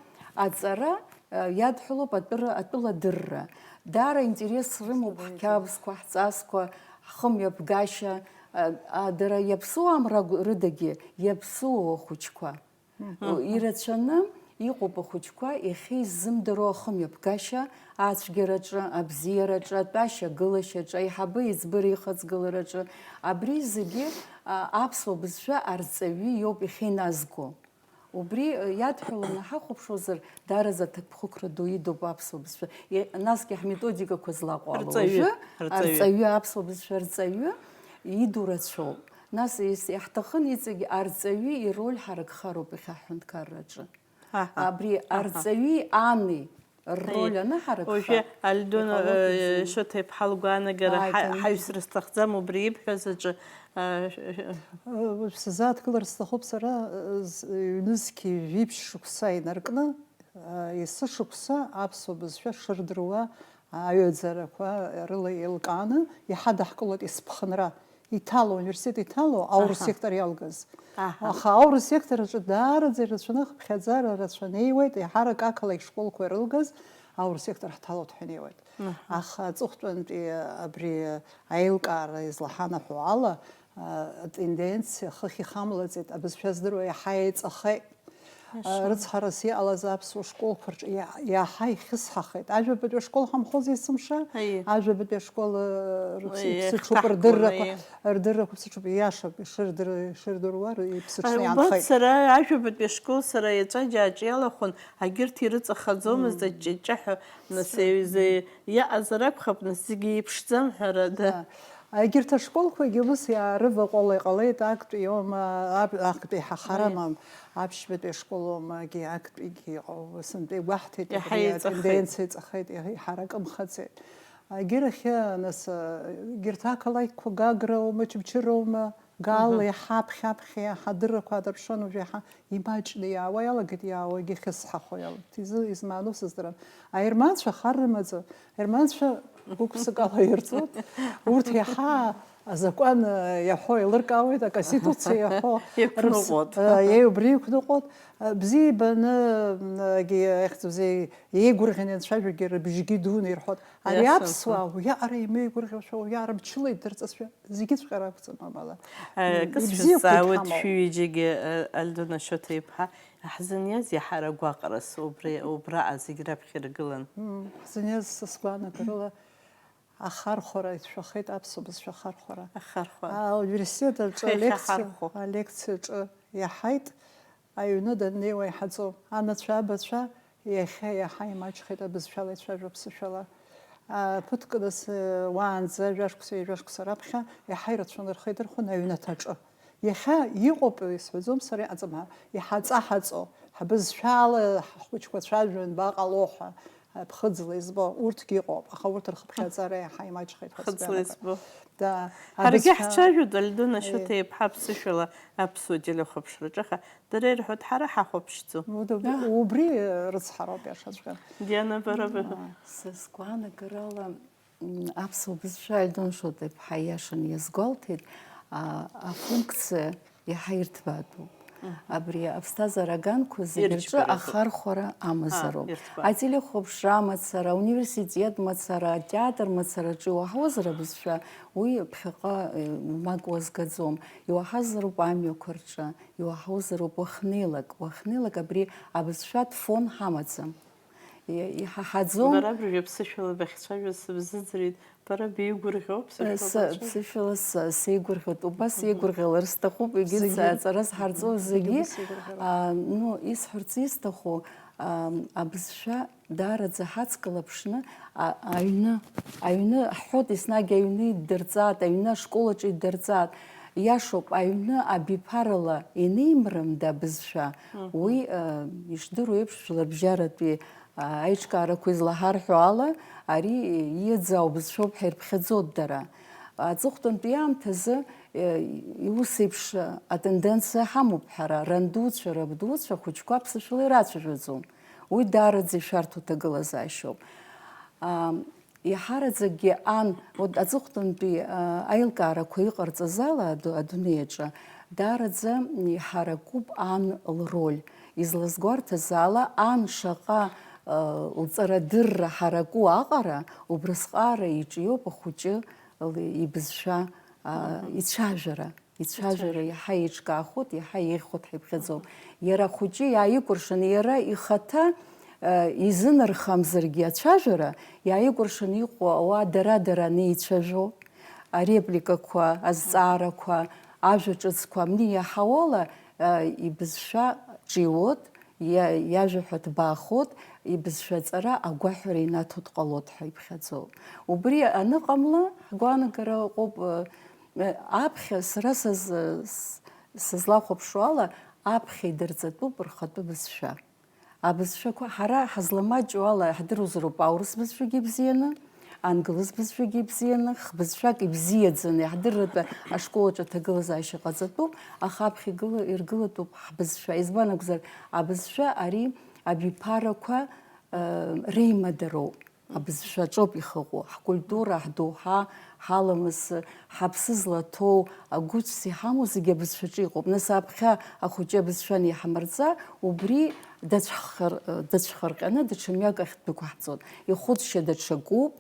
Аҵара, а, иадҳәалоуп атәыра-, атәыла дырра. Даара интерес рымоуп ҳқьабзқәа, ҳҵасқәа, ҳхымҩаԥгашьа, а, а, дара иаԥсуам рагә-, рыдагьы, иаԥсуоу ахәыҷқәа. Мгм. Ирацәаны иҟоуп ахәыҷқәа иахьа иззымдыруа ахымҩаԥгашьа ацәгьараҿы, абзиараҿы, атәашьа-гылашьаҿы, аиҳабы-еиҵбы реихаҵгылараҿы. Абри зегьы, а, аԥсуа бызшәа арҵаҩы иоуп иахьа иназго. Убри, э, иадҳәаланы ҳахәаԥшуазар, даараӡа аҭакԥхықәра ду идуп аԥсуа бызшәа. Е, насгьы ҳметодикақәа злаҟоу ала Рҵаҩы, уажәы рҵаҩы. Арҵаҩы, аԥсуа бызшәа арҵаҩы иду рацәоуп. Нас ес-, иаҳҭахын иҵегь арҵаҩы ироль ҳаракхароуп иахьа ҳҳәынҭқарраҿы. Аҳа, Абри аҳа. Арҵаҩи ани рроль Аи, анаҳаракха, уажәы Альдона, иҟалоит э, ибзианы. Шоҭа-иԥҳа лгәаанагара Ааи, ҳа-, кан- ҳаҩсра сҭахӡам, убри ибҳәаз аҿы, э, Уажә сзааҭгылар сҭахуп сара, э, з-, ҩнызқьи жәиԥшь шықәса инаркны, э, есышықәса аԥсуа бызшәа шырдыруа Аҩаӡарақәа рыла еилкааны иҳадаҳкылоит есԥхынра. Иҭало, ауниверситет иҭало аурыс Аҳа. Сектор иалгаз. Аҳа. Аха аурыс сектор аҿы даараӡа ирацәаны, хыԥхьаӡара рацәа неиуеит, еиҳарак ақалақь школқәа ирылгаз аурыс сектор ҳҭалоит ҳәа инеиуеит. Аҳа. Аха аҵыхәтәантәи абри аилкаара излаҳанаҳәо ала, а, атенденциа хыхь ихамлаӡеит, абызшәа здыруа иаҳа еиҵахеит. Иашан. Рыцҳарас иҟалаз аԥсуа школқәа рҿы иа-, иаҳа ихьысҳахеит. Ажәабатәи ашкол ҳамхоз есымша, Аиеи. Ажәабатәи ашкол, э, рыԥс-, Уи иԥсыҽуп, иахҭаҳгон, рдыррақәа, аиеи. Рдыррақәа ԥсыҽуп, ииашоуп, ишырдыр-, ишырдыруа, р-, иԥсыҽны Аи, убоит иаанхеит. Сара ажәабатәи ашкол сара еҵәа џьааҿ иалахәын, агьырҭ ирыҵахаӡомызт, Мм. Аҷҷаҷҷаҳәа, нас, Сра- иаҩыза иаҟазар акәхап, нас, зегьы еиԥшӡам, ҳәарада. Да. Егьырҭ ашколқәагьы ус иаарываҟәала иҟалеит, актәи иоума, аб-, актәи ҳахарама, Аиеи. Аԥшьбатәи ашкол оумагьы, актәигьы иҟоу, сынтәа игәаҳҭеит, Иаҳа абри еиҵахеит. Атенденциа иҵахеит, иаҳа-, иҳаракымхаӡеит. Егьырахьы, нас, егьырҭ ақалақьқәа Гагра оума, Очамчыра оума, Гал Аҳа. Иаҳа аԥхьа-аԥхьа иаҳа адыррақәа аадырԥшуан, уажә иаҳа имаҷны иаауа иалагеит, иаауагьы хьысҳахо иалагеит. Изы-, измааноу сыздырам. Аерманцәа хар рымаӡам. Аерманцәа гәык-ԥсыкала ирҵоит. Урҭ иаҳа азакәан, э, иаҳәо еилыркаауеит, аконституциа иаҳәо Иқәныҟәоит. Рыԥс-, э, еи-, убри иқәныҟәоит. Э, бзиа ибаны, м, егьи ахьӡ-бзиа еигәырӷьаны ианцәажәогьы рыбжьгьы дуны ирҳәоит. Ари Иашан аԥсуаа ҳәа. Уиаҟара имеигәырӷьошәа, уиаҟара мчыла идырҵазшәа, зегьыҵәҟьа ракәӡам амала. Э, акы Ибзиақәа сшәызҵаауеит, идҳамоуп. Шәҩыџьагьы, э, Альдона Шоҭа-иԥҳа, ҳзыниаз иаҳа ара гәаҟрас, убри, убраҟа зегь раԥхьа иргылан. Мм, ҳзыниаз са сгәаанагарала ахархәара ицәшәахеит, аԥсуа бызшәа ахархәара. Ахархәара. А, ауниверситет аҿы Хеи, алекциа, ахархәа. Алекциаҿы иаҳаит. Аҩны даннеиуа иҳаӡом. Анацәа, абацәа, иахьа иаҳа имаҷхеит абызшәала ицәажәо аԥсышәала. А, ԥыҭк нас, э, уаанӡа, жәашықәса, ҩажәашықәса раԥхьа иаҳа ирацәаны рхы идырхәон аҩнаҭаҿы. Иахьа иҟоуп, исҳәаӡом сара, иҟаӡам ҳәа, иҳаҵаҳаҵо, ҳбызшәала ҳхәыҷқәа цәажәон, баҟало ҳәа, ԥхыӡла избо, урҭгьы иҟоуп, аха урҭ рхыԥхьаӡара иаҳа имаҷхеит ҳәа Ԥхыӡла сгәы иаанагоит. избо. Да, Ҳаргьы абызшәа ҳцәажәоит Альдона Аиеи. Шоҭа-иԥҳа аԥсышәала аԥсуа телехәаԥшраҿы, аха дара ирҳәоит, ҳара ҳахәаԥшӡом. Уд-, Да. Убри рыцҳароуп иашаҵәҟьа. Диана, бара быҳәа. Аа, са сгәаанагарала, м, аԥсуа бызшәа Альдон Шоҭа-иԥҳа иашан иазгәалҭеит, а, афункциа иаҳа ирҭбаатәуп. Мгм. Абри аԥсҭазаара аганқәа зегьы рҿы Ирчпаратәуп. Ахархәара амазароуп. Аа, ирҭбаатәуп. Ателехәаԥшра амацара, ауниверситет мацара, атеатр мацараҿы иуаҳауазар абызшәа, уи ԥхьаҟа, э, умак уазгаӡом. Иуаҳазароуп амҩақәа рҿы, иуаҳауазароуп уахнеилак. Уахнеилак абри абызшәатә фон ҳамаӡам. И-, иҳаҳаӡом. Бара абыржәы аԥсышәала бахьцәажәаз сыбзыӡырҩит, бара беигәырӷьо, Э, аԥсышәала са-, бацәажәо? Аԥсышәала са-, сеигәырӷьоит, убас Мгм. Еигәырӷьалар сҭахуп, егьырҭ Зегьы. Аҵара зҳарҵо Мгм. зегьы. Зегьы сеигәырӷьалар. А, ну, исҳәарц исҭаху, а, абызшәа даараӡа ҳацклаԥшны, а, аҩны, аҩны ҳҳәоит, еснагь аҩны иддырҵааит, аҩны ашкол аҿы иддырҵааит. Иашоуп, аҩны абиԥарала инеимрымда абызшәа, Мгм. уи, а, ишдыру еиԥш, жәларбжьаратәи аиҿкаарақәа излаҳарҳәо ала, ари ииаӡаау бызшәоуп ҳәа ирԥхьаӡоит дара. Аҵыхәтәантәи аамҭазы, э, ус еиԥш атенденциа ҳамоуп ҳара, рандуцәа, рабдуцәа ахәыҷқәа аԥсышәала ирацәажәаӡом. Уи даараӡа ишәарҭоу ҭагылазаашьоуп. Ам, иаҳараӡакгьы ан, вот, аҵыхәтәантәи, а, аилкаарақәа иҟарҵаз ала аду-, адунеи аҿы, даараӡа иҳаракуп ан лроль. Излазгәарҭаз ала, ан шаҟа, э, лҵарадырра ҳараку аҟара, убрысҟаара иҿиоп ахәыҷы л-, ибызшәа, а, Мгм. ицәажәара. Ицәажәара Ицәажәара. Иаҳа еиҿкаахоит, иаҳа еиӷьхоит ҳәа иԥхьаӡоуп. Мгм. Иара ахәыҷы иааикәыршаны, иара ихаҭа, э, изынархамзаргьы ацәажәара, иааикәыршаны иҟоу ауаа дара-дара анеицәажәо, арепликақәа, азҵаарақәа, ажәа ҿыцқәа амни иаҳауала, э, ибызшәа ҿиуоит, иа-, иажәа ҳәа ҭбаахоит, ибызшәа аҵара агәаҳәара инаҭо дҟалоит ҳәа иԥхьаӡоуп. Убри аныҟамла, ҳгәаанагара ыҟоуп, э, э, аԥхьа, сара саз-, с-, сызлахәаԥшуа ала, аԥхьа идырҵатәуп рхатәы бызшәа. Абызшәақәа ҳара ҳазламаҷу ала иаҳдыруазароуп аурыс бызшәагьы ибзианы, англыз бызшәагьы ибзианы, хбызшәак ибзиаӡаны иаҳдырратәы ашкол аҿы аҭагылазаашьа ҟаҵатәуп, аха аԥхьа игыла-, иргылатәуп ҳбызшәа. Избан акәзар, абызшәа ари абиԥарақәа, э, реимадароуп. Абызшәаҿоуп ихыҟоу. Ҳкультура, ҳдоуҳа, ҳаламыс, ҳаԥсы злаҭоу, агәыцәс иҳамоу зегьы абызшәаҿы иҟоуп. Нас аԥхьа ахәыҷы абызшәа аниҳамырҵа, убри дацәхар-, дацәхарҟьаны даҽа мҩак ахь днықәаҳҵон. Ихәыцшьа даҽакуп,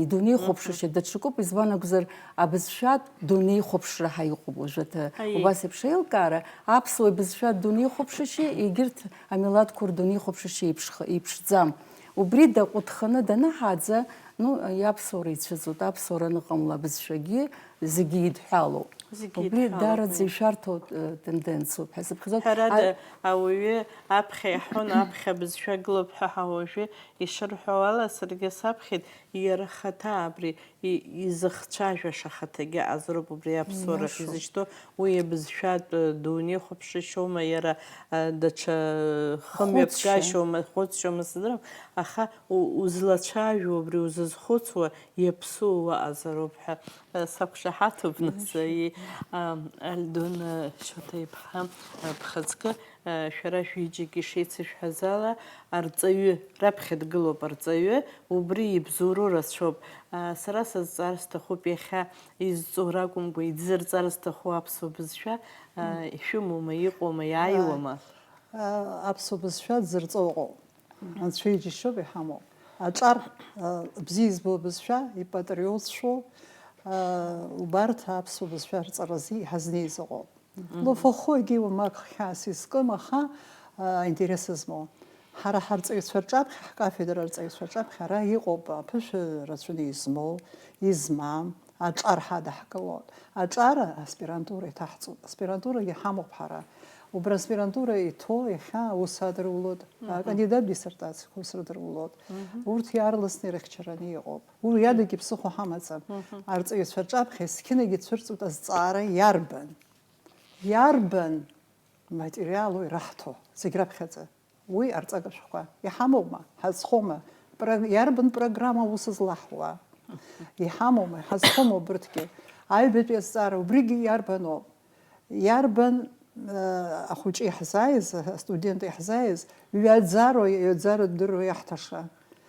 идунеихәаԥшышьа даҽакуп, избан акәзар, абызшәатә дунеихәаԥшра ҳәа иҟоуп уажәы аҭа-, Аиеи. Убас еиԥш аилкаара, аԥсуа бызшәатә дунеихәаԥшышьеи егьырҭ амилаҭқәа рдунеиқәыԥшышьа еиԥшх-, еиԥшӡам. Убри даҟәыҭханы данаҳааӡа, ну, иаԥсуара ицәыӡуеит, аԥсуара аныҟамла абызшәагьы зегьы идҳәалоуп. Зегьы Убри идҳәалоуп, даараӡа аиеи. Ишәарҭоу, э, тенденциоуп ҳәа сыԥхьаӡоит. Ҳәарада, А- ауаҩы аԥхьа иаҳәон, аԥхьа абызшәа гылоуп ҳәа, ҳа уажәы ишырҳәо ала, саргьы саԥхьеит, иара ахаҭа абри и-, изыхцәажәаша ахаҭагьы азроуп убри аԥсуарахь Ииашоуп. Изышьҭоу, уи абызшәатә, э, дунеихәаԥшышьоума, иара, э, даҽа хымҩаԥгашьоума, хәыцшьоума, сыздырам, аха у-, узлацәажәо, убри узызхәыцуа иаԥсуа уаҟазароуп ҳәа, э, сақәшаҳаҭуп, нас, Ииашоуп. И, а, Альдона Шьоҭа-иԥҳа, э, бхаҵкы. Шәара шәҩыџьагьы ишеицышәҳәаз ала, арҵаҩы, раԥхьа дгылоуп арҵаҩы, убри ибзоуроу рацәоуп. Сара сазҵаар сҭахуп, иахьа изҵоу ракәымкәа, идзырҵар зҭаху аԥсуа бызшәа, ишәымоума, иҟоума, иааиуама? Аԥсуа бызшәа дзырҵо ыҟоуп. Анцәа иџьашьоуп иҳамоу. Аҿар, бзиа избо абызшәа, ипатриотцәоу, убарҭ аԥсуа бызшәа рҵаразы иҳазнеиз ыҟоуп. Луфахогьы уамак хьаас изкым, аха, а, аинтерес змоу. Ҳара ҳарҵаҩцәа рҿаԥхьа, ҳкафедра арҵаҩцәа рҿаԥхьа ара иҟоуп аԥышәа рацәаны измоу, измам, аҿар ҳадаҳкылоит. Аҿар аспирантура иҭаҳҵоит. Аспирантурагьы ҳамоуп ҳара. Убра аспирантура иҭоу иахьа аус адырулоит, Мгм. акандидат диссертациақәа ус рыдырулоит. Мгм. Урҭ иаарласны ирыхьчараны иҟоуп. Уи адагьы ԥсыхәа ҳамаӡам. Мгм. Арҵаҩцәа рҿаԥхьа есқьынагьы цәырҵуеит азҵаара иарбан? Иарбан материалу ираҳҭо, зегь раԥхьаӡа? Уи арҵага шәҟәқәа. Иҳамоума? Ҳазхома? Про-, иарбан программа аус злаҳуа? Иҳамоума? Иҳазхома убырҭгьы? Аҩбатәи азҵаара, убригьы иарбаноу? Иарбан, э, ахәыҷы иаҳзааиз, астудент иаҳзааиз, ҩаӡароу, ҩаӡароу ддыруа иаҳҭаша?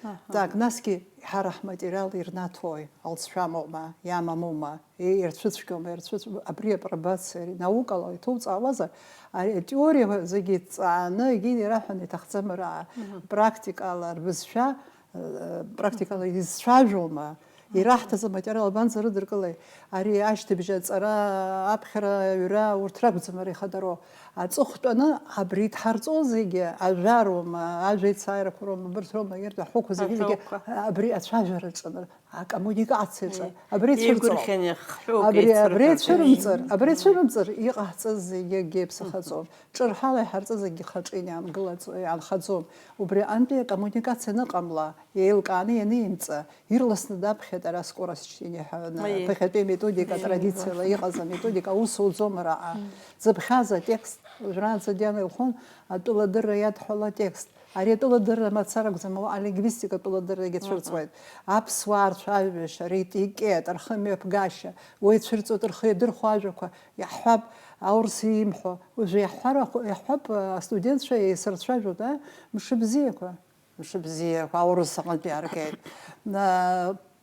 Аҳа. Так, насгьы ҳара ҳматериал ирнаҭои, алҵшәа амоума, иамамума, еи, ирцәыцәгьоума, ирцәыцә-, абри апробациа, ари наукала иҭоуҵаауазар, ари атеориа зегьы ҵааны, егьи ираҳәаны иҭахӡам ара, Мгм. практикала рбызшәа, э, практикала изцәажәома, Мгм. ираҳҭаз аматериал абанӡа рыдыркылеи, ари ашьҭыбжь аҵара, аԥхьара, аҩра, урҭ ракәӡам ара ихадароу. Аҵыхәтәаны абри дҳарҵо зегьы, ажәа роума, ажәа ицааирақәа роума, абырҭ роума, ирҭ аҳәоуқәа зегьы, зегьы Аҳәоуқәа. Абри ацәажәараҿы, акоммуникациаҿы, Е, абри ицәырҵроуп. Еигәырӷьаны иахҟьоуп, Абри, абри еицырҳәо ацәырымҵыр, ҳәа. Абри ацәырымҵыр, иҟаҳҵаз зегьы акгьы ԥсахаӡом. Ҿырҳәала иҳарҵаз акгьы хаҿы иаангылаӡо-, иаанхаӡом. Убри аҟынтәи акоммуникациа аныҟамла, еилкааны ианимҵа, ирласны даԥхьеит ара скорость чтения ҳәа, Аиеи. Ԥыхьатәи методика, Аиеи. Традициала иҟаз аметодика аус уӡом араҟа. Мм. Дзыԥхьаз атекст, уажәраанӡа Диана илҳәон, атәыла адырра иадҳәалоу атекст. Ари атәыла адырра мацара акәӡам, уаҟа алингвистика атәыла адыррагьы Мм. цәырҵуеит. Аԥсуаа рцәажәашьа, ритикет, рхымҩаԥгашьа, уи цәырҵуеит, рхы иадырхәо ажәақәа, иаҳҳәап, аурыс имҳәо. Уажәы иаҳҳәар, иаҳҳәап, астудентцәа еисырцәажәоит, а, мшыбзиақәа. Мшыбзиақәа, аурыс аҟынтә иааргеит.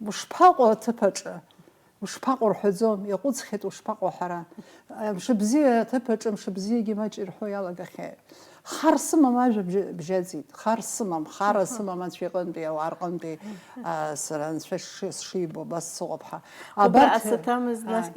Ушԥаҟоу аҭыԥ аҿы? Ушԥаҟоу рҳәаӡом, иаҟәыҵхьеит, ушԥаҟоу ҳара? Мшыбзиа аҭыԥ аҿы мшыбзиагьы маҷ ирҳәо иалагахьеит. Хар сымам ажәа бжьаӡит, хар сымам, хара сымам анцәа иҟынтәи, ауаа рҟынтәи, сара анцәа сшибо, абас сыҟоуп ҳәа. Убра асаҭамыз, нас,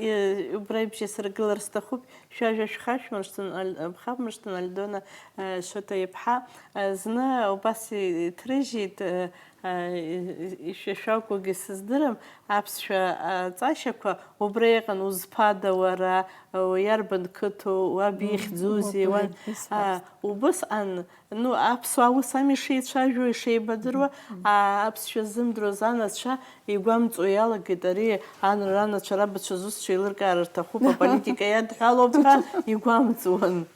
убра ибжьасыргылар сҭахуп. Шәажәа шәхашәмыршҭын, Аль-, бхабмыршҭын, Альдона, э, Шоҭа-иԥҳа, э, зны убас иҭрыжьит, э, э, ишәа-, шәакәугьы сыздырам, аԥсшәа, э, ҵашьақәа убра иҟан, узԥада уара, э, иарбан қыҭоу, уаб Мм, ихьӡузеи, убра уан-, исҳәахт. А, убысҟан, ну, аԥсуаа ус ами ишеицәажәо, ишеибадыруа, Мм, мм. А, аԥсшәа ззымдыруаз анацәа, игәамҵуа иалагеит, ари ан ранацәа рабацәа зусҭцәа еилыркаар рҭахуп, аполитика иадҳәалоуп ҳәа игәамҵуан.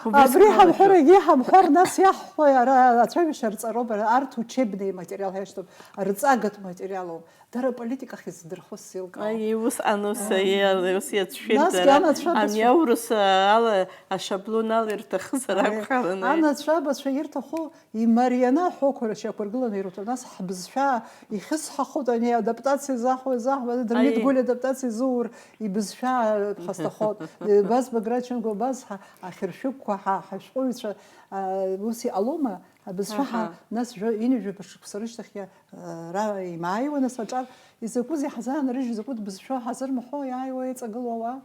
Убри Абри сгәалашәоит. Ҳамҳәарагьы ҳамҳәар, нас иаҳҳәои, ара ацәажәашьа рҵароуп, ара арҭ учебный материал ҳәа ишьҭоуп, рҵагатә материалуп. Дара аполитикахь изыдырхо сеилкаауам. Аи, ус анус, аиала, ус иацәшәеит. Насгьы дара анацәа абацәа- ами аурыс ала, ашаблон ала ирҭахызар Аи, акәхарын, аи. Анацәа абацәа ирҭаху имарианы аҳәоуқәа рашьақәыргыланы ирҭо, нас ҳбызшәа ихьысҳахоит, ани адаптациа заҳуа, заҳуа, Дырмит Аи. Гәлиа адаптациа зур, ибызшәа ԥхасҭахоит. Баз Баграт Шьынқәба, баз ҳа-, ахьыршәыгқәа, ҳа-, ҳашәҟәыҩҩцәа, а, ус иҟалома? Абызшәа ҳа-, Аҳа. Нас жәа-, ҩынҩажәа шықәса рышьҭахьгьы, а, ра-, имааиуан, нас аҿар изакәызеи ҳазаанарыжьуа, закәытә бызшәоу ҳазырмҳәо иааиуа, иҵагылоу ауаа?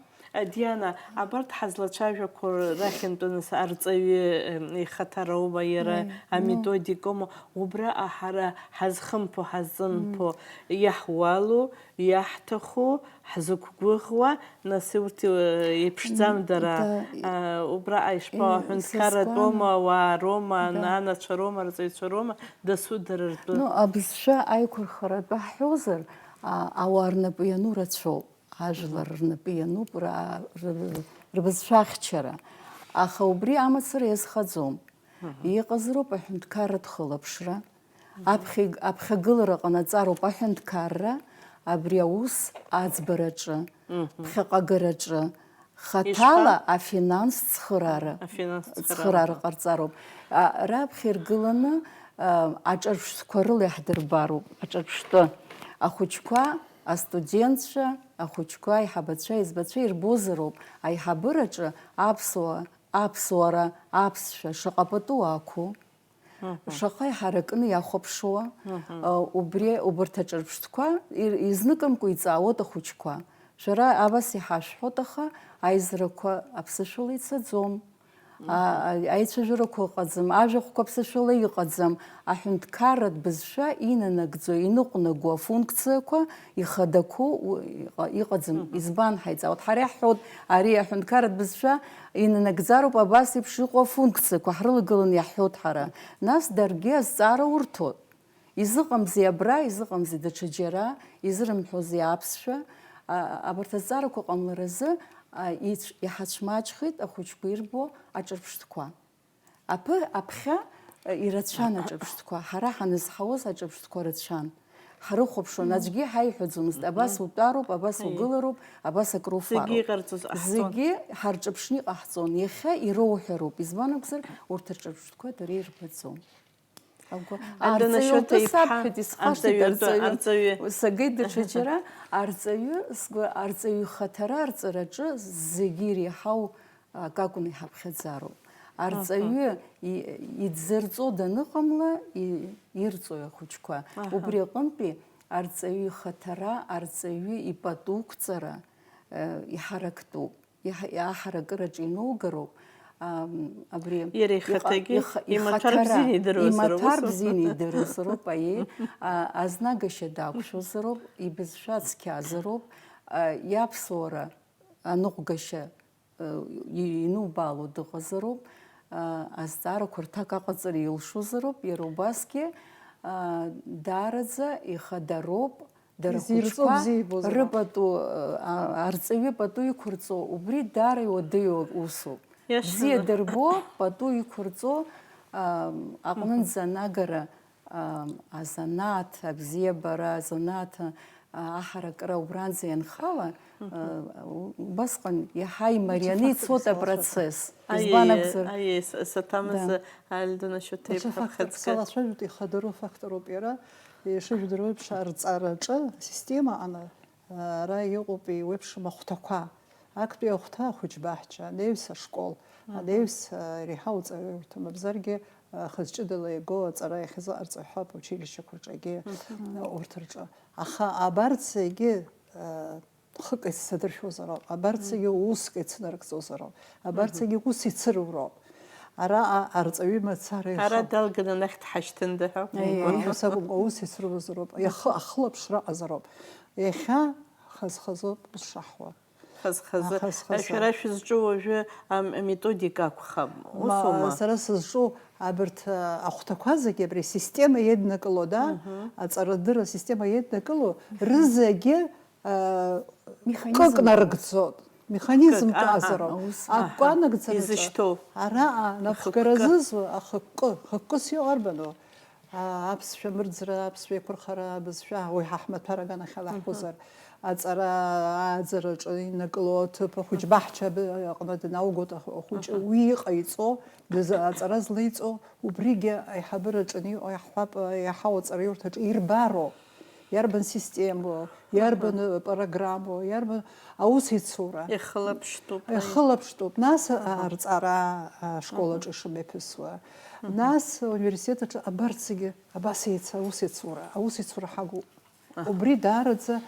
Диана, абарҭ ҳазлацәажәақәо рахьынтәы нас арҵаҩы, ем, ихаҭароума иара, Аи, ну. Аметодикоума, убраҟа ҳара ҳазхымԥо, ҳазымԥо, Мм. Иаҳуалу, иаҳҭаху, ҳзықәгәыӷуа, нас урҭ, э, еиԥшӡам М, дара. Да, и-, А, убраҟа ишԥа-, и-, аҳәынҭқарратәоума, сызгәам-, ауаа роума, Да. Ана-, анацәа роума, арҵаҩцәа роума, дасу дара ртәы. Ну, абызшәа аиқәырхаратәы ҳҳәозар, а, ауаа рнапы иану рацәоуп. Ажәлар Мгм. рнапы иануп ра-, ры-, рбызшәа ахьчара. Аха убри амацара иазхаӡом. Мгм. Иҟазароуп аҳәынҭқарратә хылаԥшра. Мгм. Аԥхьа-, аԥхьагылара ҟанаҵароуп аҳәынҭқарра, абри аус аӡбараҿы, Мгм. ԥхьаҟагараҿы, хаҭала Ишԥа? Афинанс цхыраара, Афинанс цхыраара. Цхыраара ҟарҵароуп. А, раԥхьа иргыланы, а, аҿырԥштәқәа рыла иаҳдырбароуп, аҿырԥштәы, ахәыҷқәа, астудентцәа, ахәыҷқәа, аиҳабацәа, аиҳабацәа ирбозароуп аиҳабыраҿы аԥсуа, аԥсуара, аԥсшәа шаҟа пату ақәу, Мгм. шаҟа иҳаракны иахәаԥшуа, Мгм. а, убри, убарҭ аҿырԥштәқәа ир-, изныкымкәа иҵаауеит ахәыҷқәа. Шәара абас иҳашәҳәоит, аха аизарақәа аԥсышәала ицаӡом. А, а, аицәажәарақәа ыҟаӡам, ажәахәқәа ԥсышәала иҟаӡам, аҳәынҭқарратә бызшәа инанагӡо, иныҟәнагоу афункциақәа ихадақәоу у-, иҟа-, иҟаӡам. Мгм. Избан ҳаиҵаауеит? Ҳара иаҳҳәоит, ари аҳәынҭқарратә бызшәа инанагӡароуп абас еиԥш иҟоу афункциақәа, ҳрылагыланы иаҳҳәоит ҳара. Нас даргьы азҵаара урҭоит. Изыҟамзи абра, изыҟамзи даҽаџьара, изырымҳәозеи аԥсшәа? А, абарҭ азҵаарақәа ҟамларазы, а, ицә-, иҳацәмаҷхеит ахәыҷқәа ирбо аҿырԥштәқәа. Аԥы-, аԥхьа, а, ирацәан аҿырԥштәқәа, ҳара ҳанызҳауаз аҿырԥштәқәа рацәан. Ҳрыхәаԥшуан, Мгм. аӡәгьы ҳаиҳәаӡомызт, абас Мгм. утәароуп, абас Аиеи. Угылароуп, абас акруфароуп. Зегьы иҟарҵоз ҟаҳҵон. Зегьы ҳарҿыԥшны иҟаҳҵон. Иахьа ироуҳәароуп, избан акәзар, урҭ рҿырԥштәқәа дара ирбаӡом. Агәы-, Альдона арҵаҩы Шьоҭа утәы иԥҳа сабҳәеит, исхашҭит, арҵаҩы, арҵаҩы, арҵаҩы. Сагеит даҽаџьара, арҵаҩы, сгәы, арҵаҩы ихаҭара арҵараҿы зегьы иреиҳау акакәны иҳаԥхьаӡароуп. Арҵаҩы Аҳа. И-, идзырҵо даныҟамла, и-, ирҵои ахәыҷқәа? Аҳа. Убри аҟынтәи арҵаҩы ихаҭара, арҵаҩы ипатуқәҵара, э, иҳарактәуп. Иаҳ-, аҳаракыраҿы иноугароуп, ам, абри Иара иха-, ихаҭагьы иха-, имаҭәар ихаҭара, бзианы идыруазароуп, имаҭәар усу? Бзианы идыруазароуп, аиеи, а, азнагашьа дақәшәозароуп, ибызшәа цқьазароуп, а, иаԥсуара аныҟәгашьа, а, и-, инубаало дыҟазароуп, а, азҵаарақәа рҭак аҟаҵара илшозароуп, иара убасгьы, а, даараӡа ихадароуп, Дара изирҵо ахәыҷқәа бзиа ибозароуп. Рыпату, а, арҵаҩы пату иқәырҵо, убри даара иуадаҩу усуп. Иашаны. Бзиа дырбо, пату иқәырҵо, а, аҟнынӡа Мгм. анагара, а, азанааҭ, абзиабара, азанааҭ, а, аҳаракыра убранӡа ианхала, Мгм. а, у-, убасҟан иаҳа имарианы Иҭыхҭа ицоит сылшоит. Апроцесс. Аиеи, Избан акәзар? Аиеи, с-, саҭамыз Да. Альдона Шьоҭа Даҽа иԥҳа фактор, ԥхыӡк. Салацәажәоит, ихадароу факторуп иара. Ишыжәдыруеиԥш, арҵараҿы асистема ана, ара иҟоуп еиуеиԥшым ахәҭақәа. Актәи ахәҭа ахәыҷбаҳча, анаҩс ашкол, Мгм. анаҩс, а, реиҳау ҵаҩы урҭ, мамзаргьы, а, хаз ҷыдала иго аҵара иахьазыҟарҵо ҳәа аучилишьчақәа рҿы егьи, Мгм. а, урҭ рҿы. Аха абарҭ зегьы, а, хык еицсадыршәозароуп, абарҭ Мгм. зегьы уск еицнарыгӡозароуп, абарҭ Мгм. зегьы ус ицыруроуп. Араҟа арҵаҩы мацара Ара иахы далганы анахь дҳашьҭында ҳәа. Еи, Мгм. ус акәымкәа, ус ицрылозароуп, иахы ахылаԥшра ыҟазароуп. Иахьа хаз-хазоуп ус шаҳуа. Хаз-хазы. Ахаз-хазы. Шәара шәызҿу уажәы ам-, аметодика акәхап. Ма, Усоума? Сара сызҿу абарҭ, а, ахәҭақәа зегьы абри асистема иаднакыло, да? Мгм. Аҵарадырра асистема иаднакыло, рызегьы, а, Механизм. Кык нарыгӡоит. Механизмк, аҳа, азароуп. Аус. Акәанагӡараҿы изышьҭоу. Араҟа напхгара ахықәкы зызуа ахықәкы, хықәкыс иоуп арбану? А, аԥсшәа мырӡра, аԥсшәа еиқәырхара, абызшәа, уи ҳа ҳмаҭәар аганахьала ҳхәызар, аҵара ааӡараҿы иннакыло аҭыԥ ахәыҷ баҳча аб-, аҟны днаугоит ахәыҷы, уи иҟаиҵо, дыз-, аҵара злеиҵо, убригьы аиҳабыраҿы иҟоу иаҳҳәап, иаҳау аҵараиурҭаҿы ирбароуп. Иарбан системоу, иарбан, э, программоу, иарбан аусеицура. Ихылаԥштәуп, аи. Ихылаԥштәуп. Нас, а, арҵара, а, ашкол аҿы ишымҩаԥысуа. Нас ауниверситет аҿы абарҭ зегьы абас еица-, аусеицура, аусеицура ҳагуп. Убри даараӡа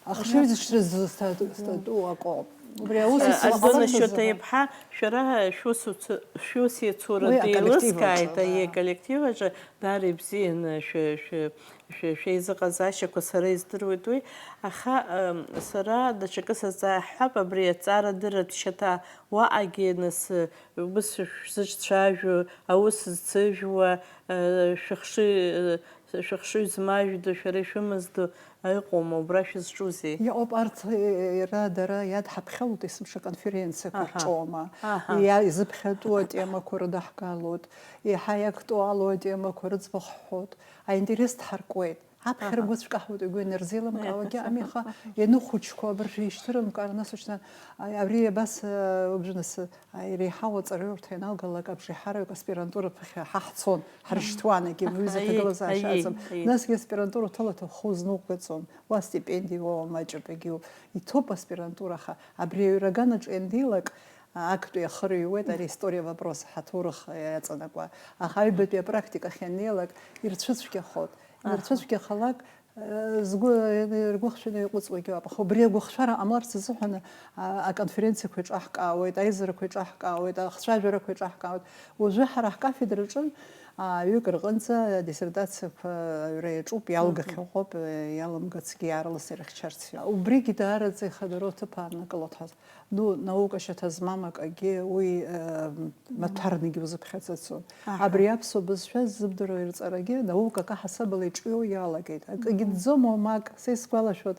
ахшыҩзышьҭра зызҭа-, зҭатәу акоуп. Убри аусеицура Альдона ҟаларҭазы Шьоҭа иԥҳа, шәара шәусуц-, шәусеицура уи аколлектив еилыскааит, аҿы, аиеи, да. Аколлектив аҿы даара ибзианы шәы-, шәы-, Шәа-, шәеизыҟазаашьақәа сара издыруеит уи, аха, ам, сара даҽакы сазааҳҳәап, абри аҵарадырратә шьаҭа уаҟагьы, нас, убыс шәзыҿцәажәо, аус зцыжәуа, э, шәыхшыҩ, э, шәыхшыҩ змажәдо шәара ишәымаздо иҟоума, убра шәызҿузеи? Иҟоуп, арҭ, э, иара дара иадҳаԥхьалоит есымша конференциақәа Аҳа. Рҿоума. Аҳа. Иа-, изыԥхьатәу атемақәа рыдаҳгалоит, еиҳа иактуалу атемақәа рыӡбахә ҳҳәоит. Аинтерес дҳаркуеит. Аԥхьара Аҳа. Гәыцәкаҳауеит, игәы ианырзеилымкаауагьы Аҳа. Ами, аха ианыхәыҷқәоу абыржәы ишьҭырымкаар, нас уажәшьҭан, а, абри абас, а, уажәы нас, а, иреиҳау аҵараиурҭа ианалгалак, абжеиҳараҩык аспирантура ԥыхьа ҳаҳцон, ҳрышьҭуан, егьи уҩыза Аиеи, аҭагылазаашьа аиеи, аҵан. Аиеи. Насгьы аспирантура уҭала аҭаххо узнуҟәгаӡом. Уа стипендиа уоуам, аҷапагьы иуп. Иҭоуп аспирантура, аха абри аҩра аганаҿ ианнеилак, актәи ахы рыҩуеит, ари история вопрос ҳаҭоурых иаҵанакуа. Аха аҩбатәи апрактика ахь ианнеилак, ирцәыцәгьахоит. Аҳа. Ирцәыцәгьахалак, э, згәы, э, ргәыхшәаны иҟәыҵуагьы ыҟоуп. Аха убри агәыхшәара ҟамларц азыҳәан, а, аконференциақәа еиҿаҳкаауеит, аизарақәа еиҿаҳкаауеит, ахцәажәарақәа еиҿаҳкаауеит. Уажәы ҳара ҳкафедраҿы, а, ҩык рҟынӡа адиссертациақәа аҩра иаҿуп, иалгахьоу ыҟоуп, э, иалымгацгьы иаарласны ирыхьчарц. Убригьы даараӡа ихадароу аҭыԥ ааннакылоит ҳәа. Ну, наука шьаҭа змам акагьы уи, э, маҭәарнагьы узыԥхьаӡацо. Аҳа. Абри аԥсуа бызшәа ззымдыруа ирҵарагьы наукак аҳасабала иҿио иалагеит. Акы гьынӡома, уамак, са исгәалашәоит,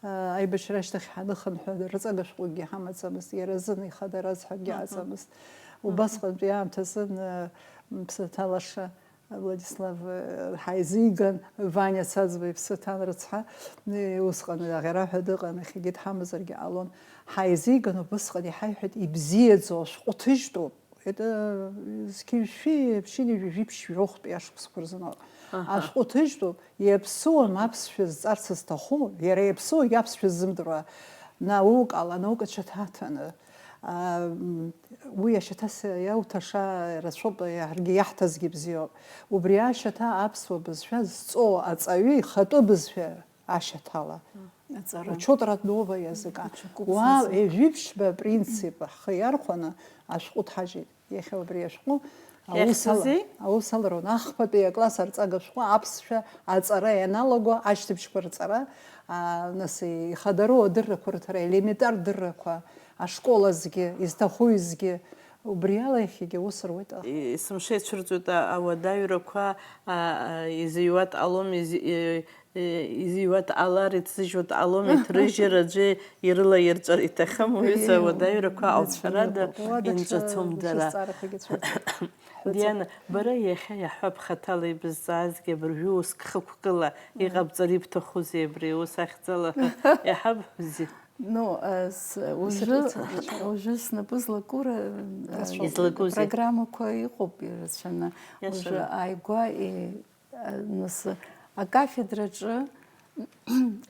э, аибашьра ашьҭахь ҳаныхынҳәы, рҵага шәҟәыкгьы ҳамаӡамызт, иара азын ихадараз ҳәагьы Мгм. Аӡамызт. Мгм. Убасҟантәи аамҭазын, э, м, ԥсаҭа лаша Владислав, э, ҳаизиган, Ваниа Цаӡба иԥсы ҭан рыцҳа, э, усҟан аӷьараҳәа дыҟан, иахьагьы дҳамазаргьы ҟалон. Ҳаизиган, убысҟан иҳаиҳәеит, ибзиаӡоу ашәҟәы ҭыжьтәуп. Это, э, зқьи жәшәи, ԥшьынҩажәи жәиԥшь жәохәтәи ашықәсқәа рзыноуп. Аҳа. Ашәҟәы ҭыжьтәуп, иаԥсуам аԥсшәа зҵарц зҭаху, иара иаԥсуоу иаԥсшәа ззымдыруа, наукала, анаукацәа ҭаҭәаны, аа, м, уи ашьаҭа с-, иауҭаша рацәоуп, ҳаргьы иаҳҭазгьы бзиоуп. Убри ашьаҭа аԥсуа бызшәа зҵоу аҵаҩы ихатәы бызшәа ашьаҭала. Аҵара. Учёт родного языка. Учёт Уа, культуры. Ҩажәи ԥшьба апринцип ҳхы иархәаны ашәҟәы ҭҳажьит. Иахьа убри ашәҟәы аус ала, Иахьӡузеи? Аус аларон. Ахԥатәи акласс арҵага шәҟәы аԥсшәа аҵара ианалаго ашьҭыбжьқәа рҵара, а, нас ихадароу адыррақәа рыҭара, елементар дыррақәа, ашкол азгьы, изҭаху изгьы, убри ала иахьагьы аус руеит. Есымша ицәырҵуеит а-, ауадаҩрақәа, а, а, изыҩуа дҟалом, изы-, и-, Изиуа дҟалар, иҭзыжьуа дҟалом, иҭрыжьыр аӡәы ирылаирҵәар иҭахым, уҩыза Ииу, ауадаҩрақәа иацәаны алҵшәарада иҟоуп. Уа даҽа, инҿацом даҽа дара. Зҵаарақәагьы цәырҵып. Диана, бара иахьа иаҳҳәап, хаҭала ибызҵаазгьы абыржәы уск хықәкыла Мм. Иҟабҵар ибҭахузеи абри аус ахьӡала? Иаҳаб бзи. Ну, э, с-, уажәы, Исырхәыцуа. Уажәы снапы злакура, э, Излакузеи? Программақәа иҟоуп ирацәаны. Иашаны. Уажәы ааигәа, э, Нас акафедраҿы,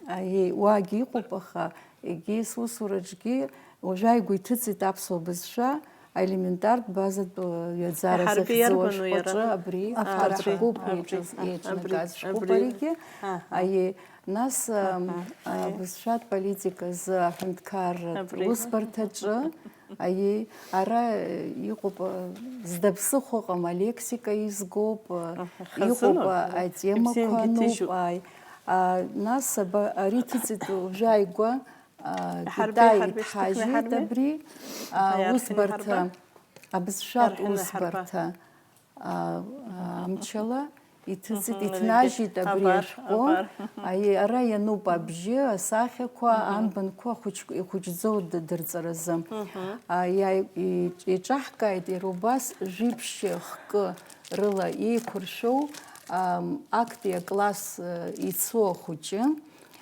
аиеи, уаагьы иҟоуп, аха егьи сусураҿгьы уажәы ааигәа иҭыҵит аԥсуа бызшәа, аелементартә базатә, э, ҩаӡара Иҳарбеи захьӡу иарбану иара? Ашәҟәаҿы абри, А, ҳара абри, ҳгәыԥ абри, еиҿыз-, а, еиҿнаказ абри, шәҟәуп абри. Аригьы. Аҳа. Аиеи, нас, а, Аҳа, а, аиеи. Бызшәатә политиказы аҳәынҭқарратә Абри. Усбарҭаҿы Аиеи, ара, э, иҟоуп, э, зда ԥсыхәа ыҟам, алексика изгоуп, э, Аҳа, иҟоуп, хазыноуп, э, атемақәа ибзиангьы ануп, ҭыжьуп. Ааи. А, нас аба-, ари ҭыҵит уажәы ааигәа, а, Иҳарбеи, Китай иҳарбеи, шьҭыхны иҭҳажьит иҳарбеи? Абри, а, Аиархьны усбарҭа, иҳарба? Абызшәатә Иархьны иҳарба? Усбарҭа, а, а, амчала. иҭыҵит, Мгм, иҭнажьит иаргьы абри абар, ашәҟәы. Абар. Аи, ара иануп абжьы, асахьақәа, Мгм. Анбанқәа ахәыҷ-, ихәыҷӡоу д-, дырҵаразы. Мгм. Аи, аи, и-, иҿаҳкааит иара убас жәиԥшьа хкы рыла еиқәыршәоу, ам, актәи акласс, э, ицо ахәыҷы.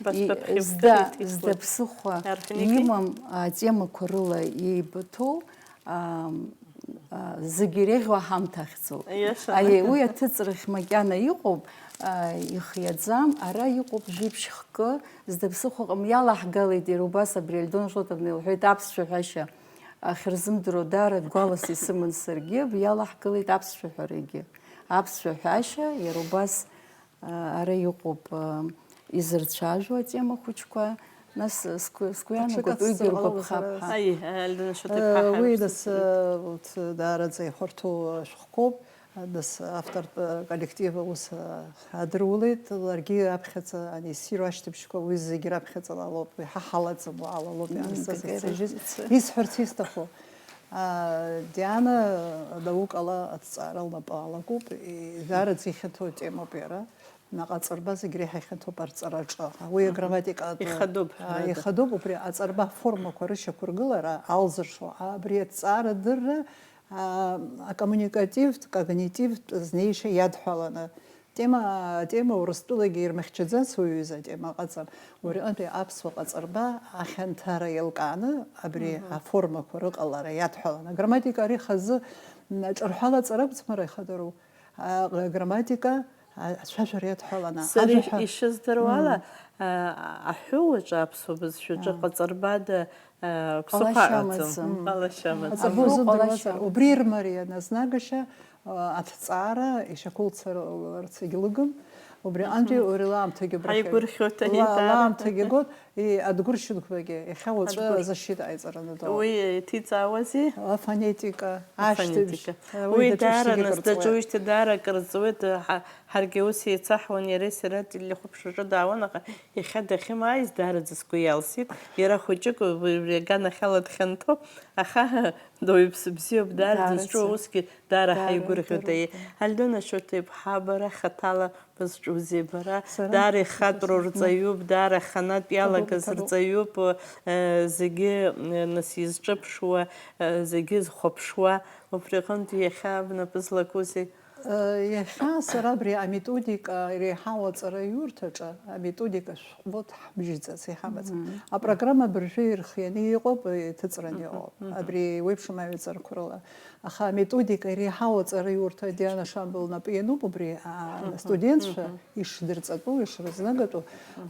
Баҭтәа и-, ԥхьаҟа зда, иҭихуеит. Зда ԥсыхәа Архиники? Имам атемақәа рыла еибыҭоу, ам, а, зегь иреиӷьу аҳамҭа ахьӡуп. Иашаны. Аиеи, уи аҭыҵрахь макьана иҟоуп, а, ихиаӡам, ара иҟоуп жәиԥшь хкы, зда ԥсыхәа ҟам-, иалаҳгалеит иара убас абри Альдона Шотовна илҳәеит аԥсшәа ҳәашьа ахьырзымдыруа даара гәалас исыман саргьы, абри иалаҳгалеит аԥсшәа ҳәарагьы. Аԥсшәа ҳәашьа иара убас Ара иҟоуп, изырцәажәо атема хәыҷқәа, нас сгәы, сгәы иаанагоит, уигьы ргәаԥхап ҳәа. Аи, Альдана Шоҭа-иԥҳа, уи ҳарԥыс нас, зегьы. Урҭ даараӡа ихәарҭоу шәҟәқәоуп, нас автортә коллектив аус адырулеит, ларгьы аԥхьаҵа ани иссиру ашьҭыбжьқәа уи зегь раԥхьаҵала лоуп, уи ҳа ҳалаӡам, уаала лоуп иаанхаз иҭыжьыз. Исҳәарц исҭаху, Диана наукала аҭҵаара лнапы алакуп, даараӡа ихьанҭоу темоуп иара. Аҟаҵарба зегь реиҳа ихьанҭоуп арҵараҿы. Уи аграмматикатә, ихадоуп, а, ҳәарада. Ихадоуп убри аҵарба аформақәа рышьақәыргылара, алзыршо, абри аҭҵаарадырра, а, акоммуникативтә, когнитивтә знеишьа иадҳәаланы. Тема, атема Урыстәылагьы ирмыхьчаӡац уаҩы изы атема ҟаҵам. Уи аҟынтәи аԥсуа ҟаҵарба ахьанҭара еилкааны, абри аформақәа рыҟалара иадҳәаланы. Аграмматика ари хазы, м, ҿырҳәала аҵара акәӡам ара ихадароу. А, грамматика, а, ацәажәара иадҳәаланы, сара ажәаҳәа ишыздыруала, а, аҳәоуаҿы аԥсуа бызшәаҿы ҟаҵарбада, а, ԥсыхәа ҟалашьа амаӡам. Амаӡам. Ҟалашьа амаӡам. Аҵабыргуп, ҟалашьа амаӡам. Убри ирмарианы азнагашьа, а, аҭҵаара ишьақәылцаларц егьлыгым. Убри аҟынтәи уи лаамҭагьы убрахь ҳаигәырӷьоит, ла-, ҳаиҭаара. Лаамҭагьы гоит. И, Адгәыр Шьынқәбагьы иахьа уаҵәы Адгәыр. Защита ҟаиҵараны дыҟоуп. Уи иҭиҵаауазеи? Афонетика, ашьҭыбжь. Афонетика. Уи уи даҽа даара ԥшьгьы нас кырҵуеит. Даҿуижьҭеи даара акыр ҵуеит, ҳа-, ҳаргьы ус еицаҳуан, иареи сара телехәаԥшраҿы даауан, аха иахьа дахьымааиз даараӡа сгәы иалсит. Иара хәыҷык убри аганахьала дхьанҭоуп, аха дуаҩԥсы бзиоуп, даара дызҿу аусгьы даара ҳаигәырӷьоит. Даара идыруеит. Альдона Шоҭа-иԥҳа, бара хаҭала бызҿузеи бара? Сара? Даара ихатәроу рҵаҩуп, даара аханатә иалагаз рҵаҩуп, э, зегьы, э, нас изҿыԥшуа, э, зегьы зхәаԥшуа, убри аҟынтә иахьа бнапы злакузеи? Э, иахьа сара абри аметодика реиҳау аҵараиурҭаҿы аметодика шәҟәы ҳмыжьӡац иҳамаӡам. Апрограмма абыржәы ирхианы иҟоуп, иҭыҵраны иҟоуп. Абри еиуеиԥшым аҩаӡарақәа рыла. Аха аметодика иреиҳау аҵараиурҭа Диана Шамба лнапы иануп убри, а, астудентцәа ишдырҵатәу, ишрызнагатәу.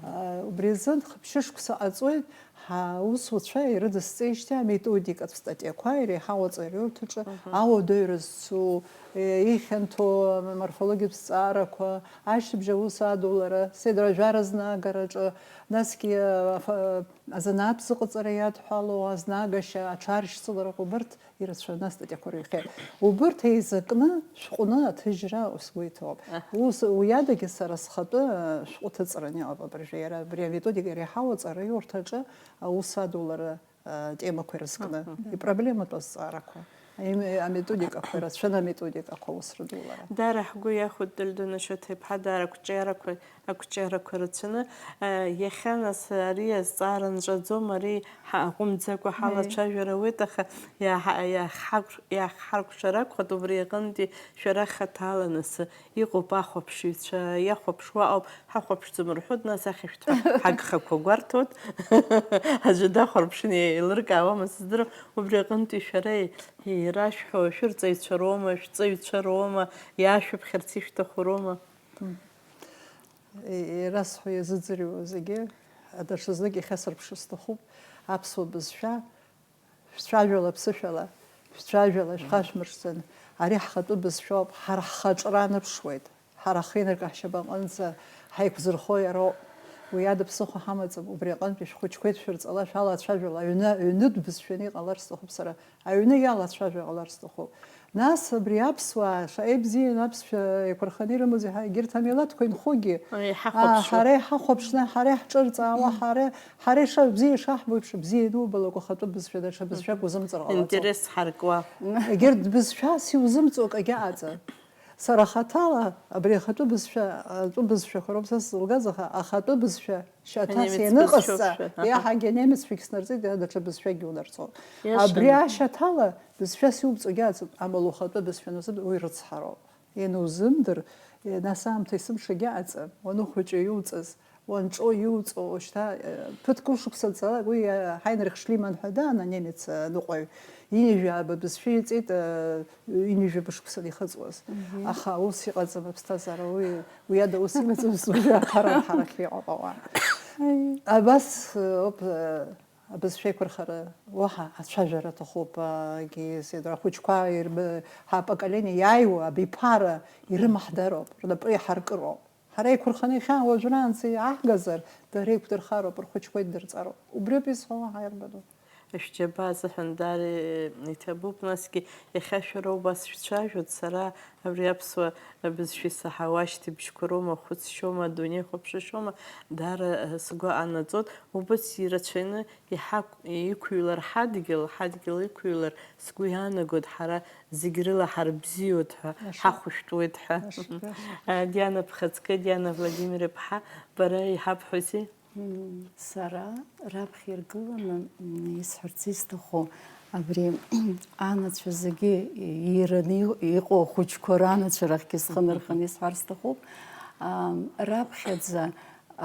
А, убри азын хыԥшьышықәса ҟаҵоит, ҳаусуцәа ирыдысҵеижьҭеи аметодикатә статиақәа иреиҳау аҵараиурҭаҿы ауадаҩра зцу, е, ихьанҭоу аморфологиатә зҵаарақәа, ашьҭыбжь аус адулара, седра жәара знагараҿы, насгьы, аф-, азанааҭтә зыҟаҵара иадҳәалоу азнагашьа, аҽаршьцыларақәа, убырҭ ирацәаны астатиақәа рыҩхьеит. Убырҭ еизакны шәҟәны аҭыжьра сгәы иҭоуп. Ус, уи адагьы сара схатәы, э, шәҟәы ҭыҵраны иҟоуп абыржәы. Иара абри аметодика иреиҳау аҵараиурҭаҿы аус адулара, э, темақәа ирызкны, ипроблематәу азҵаарақәа, аим-, аметодикақәа ирацәаны аметодикақәа аус рыдулара. Даара ҳгәы иахәоит, Альдона Шоҭа-иԥҳа, даара ақәҿиарақәа Ақәҿиарақәа рацәаны, э, иахьа нас ари азҵаара нҵәаӡом, ари ҳа-, ҳаҟәымӡакәа ҳалацәажәар ауеит, аха иаҳа-, иаҳҳақәшәар акәхап, убри аҟынтәи шәара хаҭала нас иҟоуп ахәаԥшыҩцәа, иахәаԥшуа ауп, ҳахәаԥшӡом рҳәоит, нас ахьышәҭҳәа ҳагхақәа гәарҭоит, аӡәы дахәаԥшны еилыркаауама сыздырам, убри аҟынтәи шәара ирашәҳәо шәырҵаҩцәа роума, шәҵаҩцәа роума, иаашәыԥхьарц ишәҭаху роума? Ирасҳәо иазыӡырҩуа зегьы, даҽазнык ихьасырԥшыр сҭахуп, аԥсуа бызшәа, шәцәажәала, ԥсышәала, шәцәажәала, шәхашәмыршҭын, ари ҳхатәы бызшәоуп, ҳара ҳхаҿра аныԥшуеит, ҳара ҳхы инаркны ҳшьапаҟынӡа ҳаиқәзырхо иароуп. Уи ада ԥсыхәа ҳамаӡам, убри аҟынтәи шәхәыҷқәа еидшәырҵала, шәалацәажәала, аҩны, аҩнытә бызшәаны иҟалар сҭахуп сара. Аҩны иалацәажәо ҟалар сҭахуп. Нас абри аԥсуаа шаҟа ибзианы аԥсшәа еиқәырханы ирымоузеи, ҳа, егьырҭ амилаҭқәа инхогьы, еиҳа а, ҳахәаԥшуа. Ҳара иҳахәаԥшны, ҳара иаҳҿырҵаауа, ҳара, ҳара иша-, бзиа ишаҳбо еиԥш, бзиа ианубалак, ухатәы бызшәа даҽа бызшәак узымҵар ҟалаӡом. Интерес ҳаркуа. Егьырҭ бызшәас иузымҵо акагьы аҟаӡам. Сара хаҭала абри ахатәы бызшәа, атәы бызшәақәа роуп са сзылгаз, аха ахатәы бызшәа шьаҭас Анемец ианыҟасҵа, бызшәоуп, аха. Еиҳагьы анемеццәагь снарҵеит, даҽа бызшәакгьы унарҵон. Иашаны. Абри ашьаҭала бызшәас иуҵогьы ацуп, амала ухатәы бызшәа анузымдыр, уи рыцҳароуп. Ианузымдыр, нас аамҭа есымшагьы аҟаҵам, уаныхәыҷы иуҵаз, уанҿо иуҵо, шьҭа, э, ԥыҭк ушықәса ҵалак, уи, э, Ҳаинрих Шлиман ҳәа даан, анемец, э, аныҟәаҩ, ҩынҩажәи жәаба бызшәа иҵеит, э, ҩынҩажәи жәаба шықәса ихыҵуаз. Аха ус иҟаҵам аԥсҭазаара, уи, уи ада ус иҟаҵам, уажәы аԥара ҳарахь иҟоуп ауаа. Абас, э, ауп, э, абызшәа еиқәырхара, уаҳа ацәажәара аҭахуп, агьи, ахәыҷқәа ирб-, ҳапоколение иааиуа абиԥара ирымаҳдароуп, рнапы иҳаркыроуп. Ҳара еиқәырханы иахьа уажәраанӡа иааҳгазар, дара еиқәдырхароуп, рхәыҷқәа иддырҵароуп. Убриоуп исҳәо, уаҳа иарбану? Шәџьабаа азыҳәан даара иҭабуп, насгьы иахьа шәара убас шәцәажәоит, сара абри аԥсуа бызшәа исаҳауа ашьҭыбжьқәа роума, хәыцшьома, адунеи хәаԥшышьома, даара сгәы анаҵоит, убас ирацәаҩны иҳақә-, иқәыҩлар ҳадгьыл, ҳадгьыл иқәыҩлар сгәы иаанагоит, ҳара зегь рыла ҳарбзиоит ҳәа, ҳахәышәтәуеит ҳәа. Диана, бхаҵкы, Диана Владимир-иԥҳа, бара иҳабҳәозеи? Сара раԥхьа иргыланы исҳәарц исҭаху, абри анацәа зегьы иираны иҟоу ахәыҷқәа ранацәа рахьгьы схы нырханы исҳәар сҭахуп. Раԥхьаӡа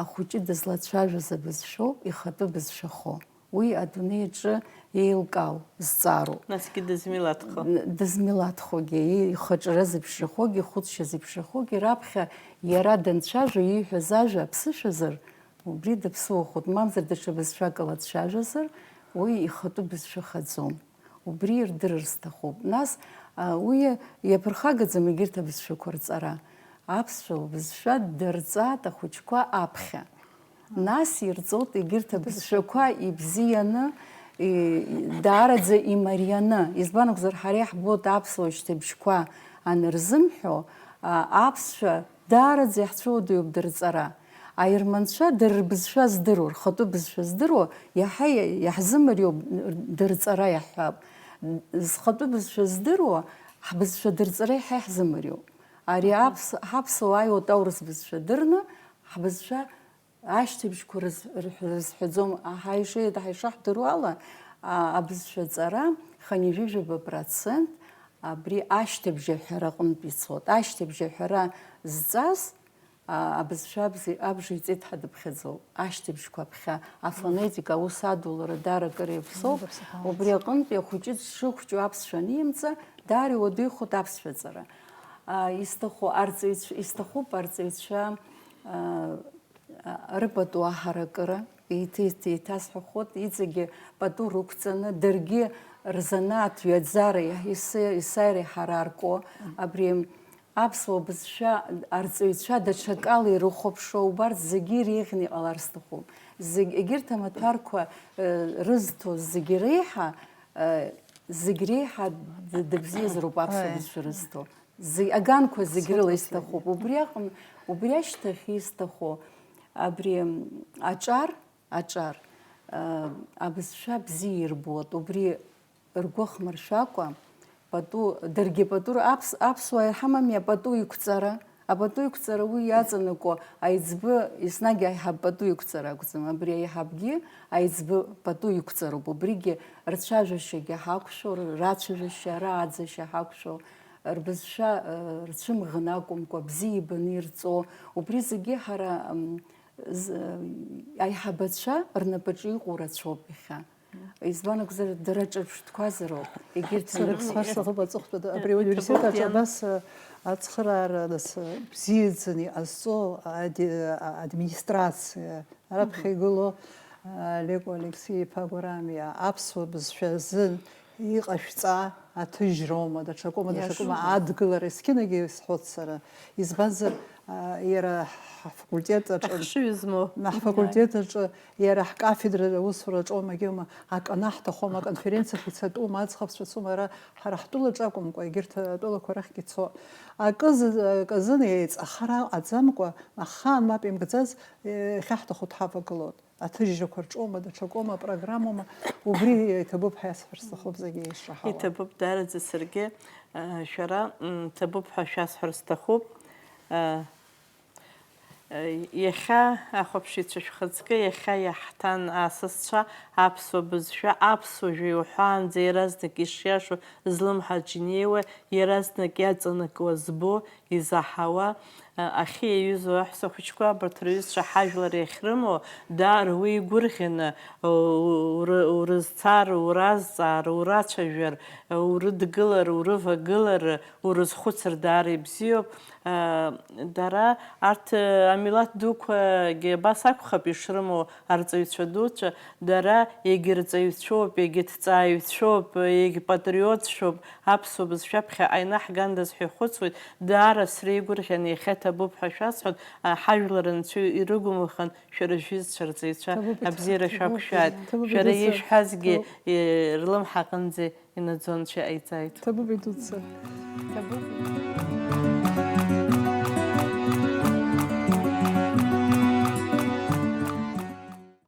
ахәыҷы дызлацәажәоз абызшәоуп ихатәы бызшәахо. Уи адунеи аҿы еилкаау, зҵаароу. Насгьы дызмилаҭхо. Дызмилаҭхогьы, ихаҿра зеиԥшрахогьы, ихәыцшьа зеиԥшрахогьы, раԥхьа иара данцәажәо ииҳәаз ажәа аԥсышәазар, убри даԥсуахоит, мамзар даҽа бызшәак ала дцәажәозар, уи ихатәы бызшәа хаӡом. Убри ирдырыр сҭахуп. Нас, а, уи иаԥырхагаӡам егьырҭ абызшәақәа рҵара. Аԥсшәа лбызшәа дырҵааит ахәыҷқәа аԥхьа. Нас ирҵоит егьырҭ абызшәақәа ибзианы, и-, даараӡа имарианы. Избан акәзар, ҳара иаҳбоит аԥсуа шьҭыбжьқәа анырзымҳәо, а, аԥсшәа даараӡа иаҳцәыуадаҩуп дырҵара. Аерманцәа дара рбызшәа здыруа, рхатәы бызшәа здыруа, иаҳа иа-, иаҳзымариоуп дырҵара иаҳҳәап. Зхатәы бызшәа здыруа, ҳбызшәа дырҵара иаҳа иаҳзымариоуп. Ари аԥс-, ҳаԥсуаа аиуеит аурыс бызшәа дырны, ҳбызшәа ашьҭыбжьқәа рыз-, рҳәа-, рызҳәаӡом. Ҳаиша-, ҳаишаҳдыруа ала, а, абызшәа ҵара хынҩажәижәаба процент абри ашьҭыбжь аҳәара аҟынтә ицоит. Ашьҭыбжь аҳәара зҵаз, а, абызшәа абзи-, абжа иҵеит ҳәа дыԥхьаӡоуп. Ашьҭыбжьқәа аԥхьа, афонетика, аус адулара даара акыр еиԥсоуп. Убри аҟынтәи ахәыҷы дшыхәҷу аԥсшәа анимҵа, даара иуадаҩхоит аԥсшәа ҵара. А, исҭаху арҵаҩцәа, исҭахуп арҵаҩцәа, а, рыпату аҳаракыра, еиҭа-еиҭа еиҭасҳәахоит, иҵегьы пату рықәҵаны, даргьы рзанааҭ ҩаӡара иаҳ-, ес-, есааира иҳараркуа, абри аԥсуа бызшәа арҵаҩцәа даҽакала ирыхәаԥшуа, убарҭ зегьы иреиӷьны иҟалар сҭахуп. Зегь, егьырҭ амаҭәарқәа, э, рызҭо зегьы реиҳа, э, зегь реиҳа д-, дыбзиазароуп аԥсуа бызшәа рызҭо. Зегь аганқәа зегь рыла исҭахуп. Убри аҟны, убри ашьҭахь исҭаху, абри, м, аҿар, аҿар, а, абызшәа бзиа ирбоит. Убри ргәы ахмыршәакәа, пату, даргьы пату, аԥс-, аԥсуаа ирҳамами апату иқәҵара? Апату иқәҵара уи иаҵанакуа аиҵбы, еснагь аиҳаб пату иқәҵара акәӡам. Абри аиҳабгьы аиҵбы пату иқәҵароуп. Убригьы рцәажәашьагьы ҳақәшәо, р-, рацәажәашьа, рааӡашьа ҳақәшәо, рбызшәа, э, рцәымӷын акәымкәа, бзиа ибаны ирҵо, убри зегьы ҳара, м, з-, аиҳабацәа рнапаҿы иҟоу рацәоуп иахьа. Избан акәзар, дара ҿырԥштәқәазароуп, егьырҭ. Сара анапс-, схы сахуп аҵыхәтәада, абри ауниверситет аҿы абас, э, ацхыраара, нас, э, бзиаӡаны иҟазҵо ади-, а-, администрациа, раԥхьа игыло, э, Леко Алексеи-иԥа Гәарамиа, аԥсуа бызшәа азын иҟашәҵа аҭыжьроума, даҽакоума, даҽакоума, иашоума, адгылара, есқьынагьы исҳәоит сара. Избанзар, а, иара ҳфакультет аҿы, ахшыҩ змоу, ма ҳфакультет аҿы, иара ҳкафедра аусураҿоума, егьоума, акы анаҳҭахуама, аконференциахь ицатәума, аӡӷабцәа цома, ара ҳара ҳтәылаҿы акәымкәа, егьырҭ атәылақәа рахьгьы цо. Акы зы-, акы азын еиҵахара аҟаӡамкәа, ахаан мап имкӡаз, иахьаҳҭаху дҳавагылоит. аҭыжьрақәа рҿоума, даҽакоума, апрограммоума, убри иҭабуп ҳәа иасҳәар сҭахуп зегьы ишраҳауа. Иҭабуп даараӡа саргьы, э, шәара, м, ҭабуп ҳәа шәасҳәар сҭахуп. Э, э, иахьа, ахәаԥшыҩцәа шәхаҵкы, иахьа иаҳҭан асасцәа аԥсуа бызшәа, аԥсуа жәа иуҳәаанӡа иаразнак ишиашоу злымҳаҿ инеиуа, иаразнак иаҵанакуа збо, изаҳауа, ахьы иаҩызоу аҳәсахәыҷқәа, абарҭ рҩызцәа ҳажәлар иахьрымоу, даара уи игәырӷьаны, уры-, урызцар, уразҵаар, урацәажәар, урыдгылар, урывагылар, урызхәыцыр даара ибзиоуп. Дара, арҭ амилаҭ дуқәагьы абас акәхап ишрымоу, арҵаҩцәа дуцәа, дара егьырҵаҩцәоуп, егьыҭҵааҩцәоуп, егьпатриотцәоуп, аԥсуа бызшәа ԥхьаҟа инаҳгандаз ҳәа ихәыцуеит, даара среигәырӷьан, иахьа ҭабуп ҳәа шәасҳәоит, а, ҳажәлар анцәа ирыгумырхан, шәара шәҩызцәа рҵаҩцәа Ҭабуп иҭ-, абзиара ҭабуп шәақәшәааит, иҭ-, ҭабуп шәара иҭ-, ишәҳәазгьы, ҭабуп. Е, рлымҳа аҟынӡа инаӡо анцәа иҟаиҵааит. Ҭабуп идуцәа. Ҭабуп.